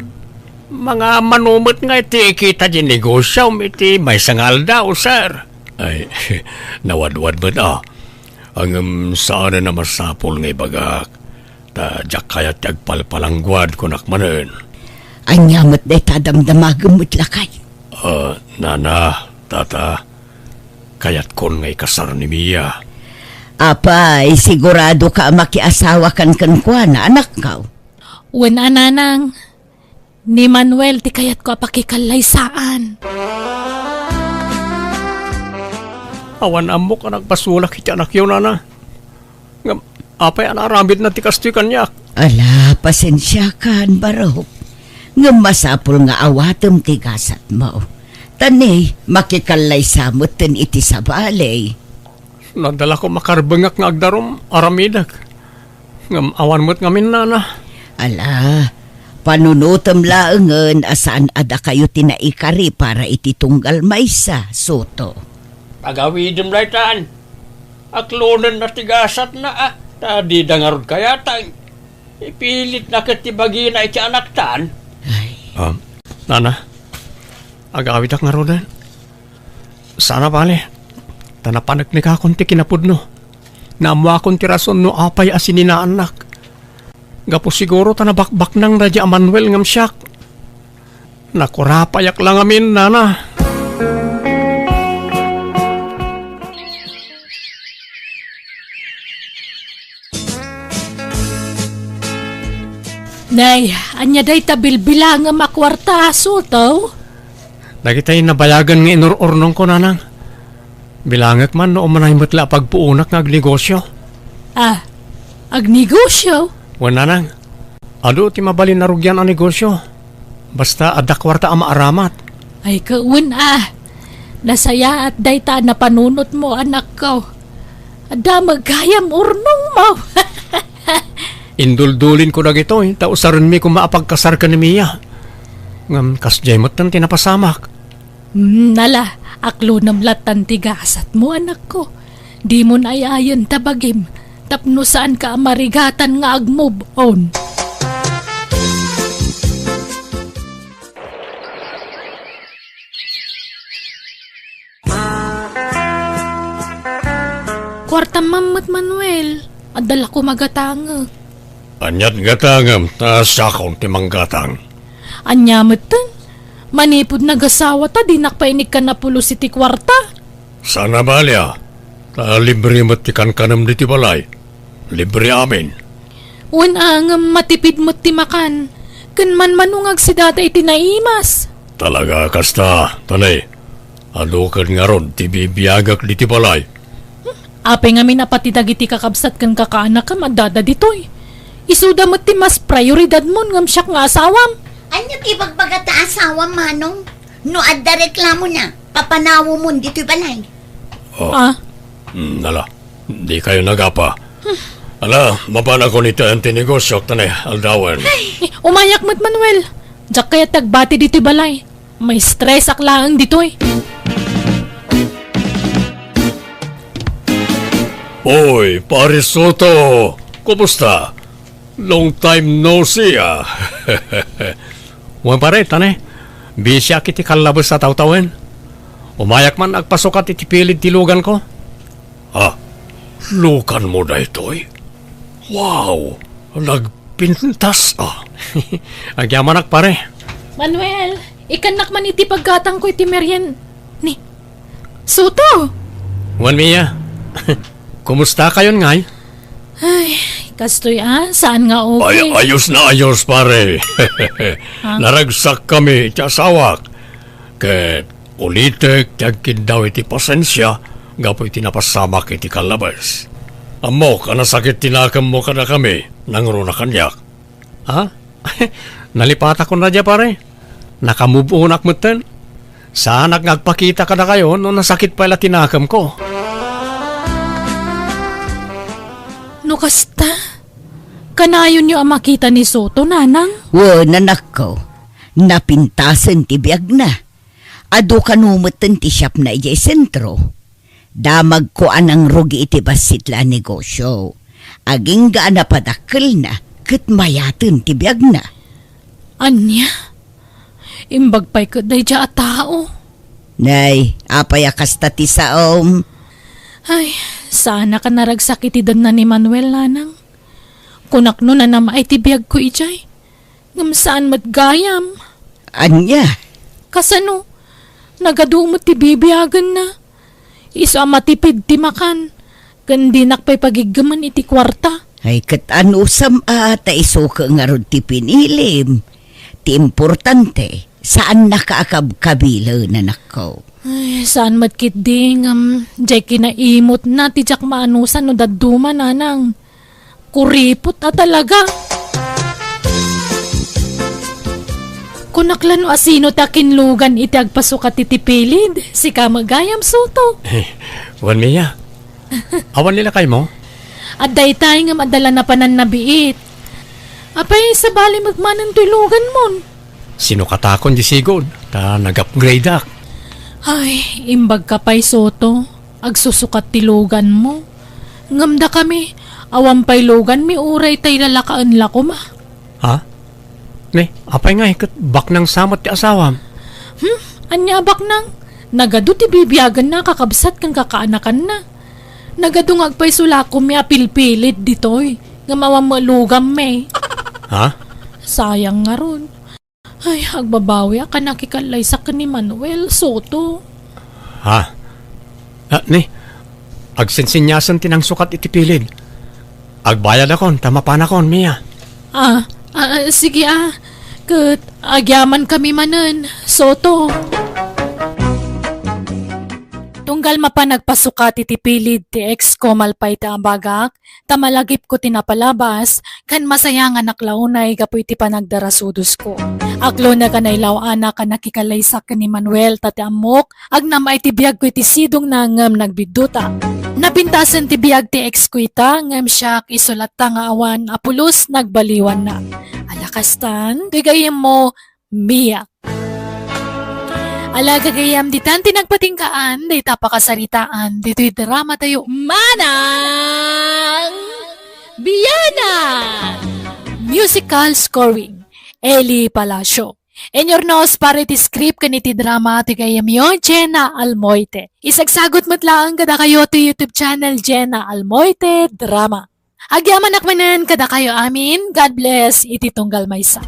mangaammo met nga iti kita ti negosiom iti maysa nga aldaw, sir. Ay, nawadwad met, ah. Ngem saanen a masapul nga ibagak. Ta diak kayat ti agpalpalangguad, kunak manen. Ania met dayta a damdamagem met lakay? Ah, nana, tata, kayatkon nga ikasar ni Mia. Apay, siguradoka a makiasawakan kenkuana, anakko? Wen a, nanang. Ni Manuel ti kayatko a pakikallaysaan. Awan ammok a nagbasolak iti anakyo, nana. Ngem, apay a naaramidna ti kastoy kaniak? Ala, pasensiakan, barok. Ngem masapul nga awatem ti gasatmo. Ta ne, makikallaysa metten iti sabali. Nadalako makarbengak nga agdarum, aramidek. Ngem awan met ngamin, nana. Ala, panunotem laengen a saan a dakayo ti naikari para iti tunggal maysa, Soto. Pagawidem daytan. Aklonenna ti gasatna, a, ta dida ngarud kayatang. Ipilitna ket ti bagina iti anaktan. Ay. Ah, nana, agawidak ngaruden. Sana bale, ta napaneknekakon ti kinapudno. Naammoakon ti rason no apay a sininaannak. Gapu siguro ta nabakbaknang daydi a Manuel ngem siak. Nakurapayak la ngamin, nana. Nay, ania dayta bilbilangem a kuarta, Soto? Dagitay nabayagen nga inur-urnongko, nanang. Bilangek man no umanay met la a pagpuonak nga agnegosio. Ah, agnegosio? Wen, nanang. Adu ti mabalin a rugian a negosio. Basta adda kuarta a maaramat. Ay, kawen a. Nasayaat dayta a napanunotmo, anakko. Adda met gayam urnongmo. Induldulinko dagitoy, ta usarenmi koma a pagkasar ken ni Mia. Ngem kasdiay metten ti napasamak. Hmm, nala, aklonem lattan ti gasatmo, anakko. Dimon ay-ayen ta bagim, tapno saanka a marigatan nga ag-move on. Kuartam man met, Manuel. Adda la koma gatangek. Aniat gatangem, ta siakon ti manggatang. Ania metten? Manipud nagasawa ta dinak pay inikkan a pulos iti kuarta. Saan a bali a. Ta libre met ti kankanem ditoy balay. Libre amin. Wen a, ngem matipid met ti makan. Ken manmano nga agsidata iti naimas. Talaga kasta, Tanay. Adu ken ngarud ti bibiagak ditoy balay. Apay ngamin a pati dagiti kakabsat ken kakaanakem addada ditoy? Isuda met ti mas prioridadmon ngem siak nga asawam. Ania ti ibagbagata asawam, Manong? No adda reklamona, papanawemon ditoy balay. Oh. Ah? Mm, nala, dikayo nagapa. Ala, mapanakon iti negosio, Tanay, aldawen. Eh, umayak met, Manuel. Diak kayat agbati ditoy balay. Maistresak laeng ditoy. Oy, Pare Soto! Kumusta? Long time no see, ah. Wen, pare, Tanay. Bisiak iti kallabes a tawtawen. Umayak man agpasukat iti pilid ti luganko. Ah, luganmo daytoy? Wow, nagpintas, ah. Agyamanak, pare. Manuel, ikannak man iti paggatangko iti merien-, ni Soto! Wen, Mia. Kumusta kayon ngay? Ay, kastoy a, saan nga okay. Ay, ayos na ayos, pare. Ha? Naragsak kami iti asawak. Ket ulitek ti agkiddaw iti pasensia gapu iti napasamak iti kallabes. Ammok a nasakit ti nakemmo kadakami, nangruna kaniak. Ha? Nalipatakon a dia, pare. Naka-move onak metten. Saanak nga agpakita kadakayo no nasakit pay la ti nakemko. No kasta, kanayonyo a makita ni Soto, nanang? Wen, anakko. Napintasen ti biagna. Adu kano metten ti shopna idiay sentro. Damagko a nangrugi iti bassit la a negosio. Agingga a napadakkelna ket mayaten ti biagna. Ania? Imbag pay ket daydiay a tao. Nay, apay a kasta ti saom? Ay, saanak a naragsak iti denna ni Manuel, nanang. Kunak no nanam-ay ti biagko idiay. Ngem saan met gayam. Ania? Kasano? Nagadu met ti bibiagenna. Isu a matipid ti makan, ken dinak pay pagiggemen iti kuarta. Ay, ket anusam a ta isu ket ngarud ti pinilim. Ti importante, saannaka a kabkabilen, anakko. Ay, saan met ketdi, ngem diay kinaimutna ti diak maanusan no dadduma, nanang. Kuripot a talaga. Kunak la no asino ti akinlugan iti agpasukat iti pilid, sika met gayam, Soto. Wen, Mia. Awan ni lakaymo? Adda itay ngem adda la napanan nabiit. Apay, sabali met manen toy luganmon? Sinukatakon di sigud, ta nag-upgradeak. Ay, imbagka pay, Soto. Agsusukat ti luganmo. Ngem dakami, awan pay luganmi uray ta ilalakaen la koma. Ha? Ni, apay ngay ket baknang sa met ti asawam? Hmm? Ania a baknang? Nagadu ti bibiagenna a kakabsat ken kakaanakanna. Nagadu nga agpayso la koma a pilpilid ditoy, ngem awan met luganmi. Ha? Sayang ngarud. Ay, agbabawiak a nakikallaysak ken ni Manuel Soto. Ha? Ah, ni, agsinsinyasen ti nangsukat iti pilid. Agbayadakon, ta mapanakon, Mia. Ah, Ah, sige, ah. Ket agyaman kami manen, Soto. Tunggal mapan nagpasukat iti pilid ti ex ko, malpay ti abagak, ta malagipko ti napalabas, ken masayanganak la unay gapu iti panagdarasudosko. Aklonek a nailaw-anak a nakikalaysak ken ni Manuel, ta ti ammok, agnama iti biagko iti sidongna ngem nagbidduta. Napintasen ti biag ti ex ko ita, ngem siak, isu latta nga awan a pulos, nagbaliwanna. Ala kastan, ti gayyemmo, Mia. Ala gagayyem, ditan ti nagpatinggaan dayta pakasaritaan ditoy drama tayo, Manang Biana! Musical scoring, Eli Palacio. Inurnos para iti script ken iti drama ti gayyemyo, Jenna Almoite. Isagsagot met laeng kadakayo ti YouTube channel, Jenna Almoite Drama. Agyamanak manen kadakayo amin. God bless iti tunggal maysa.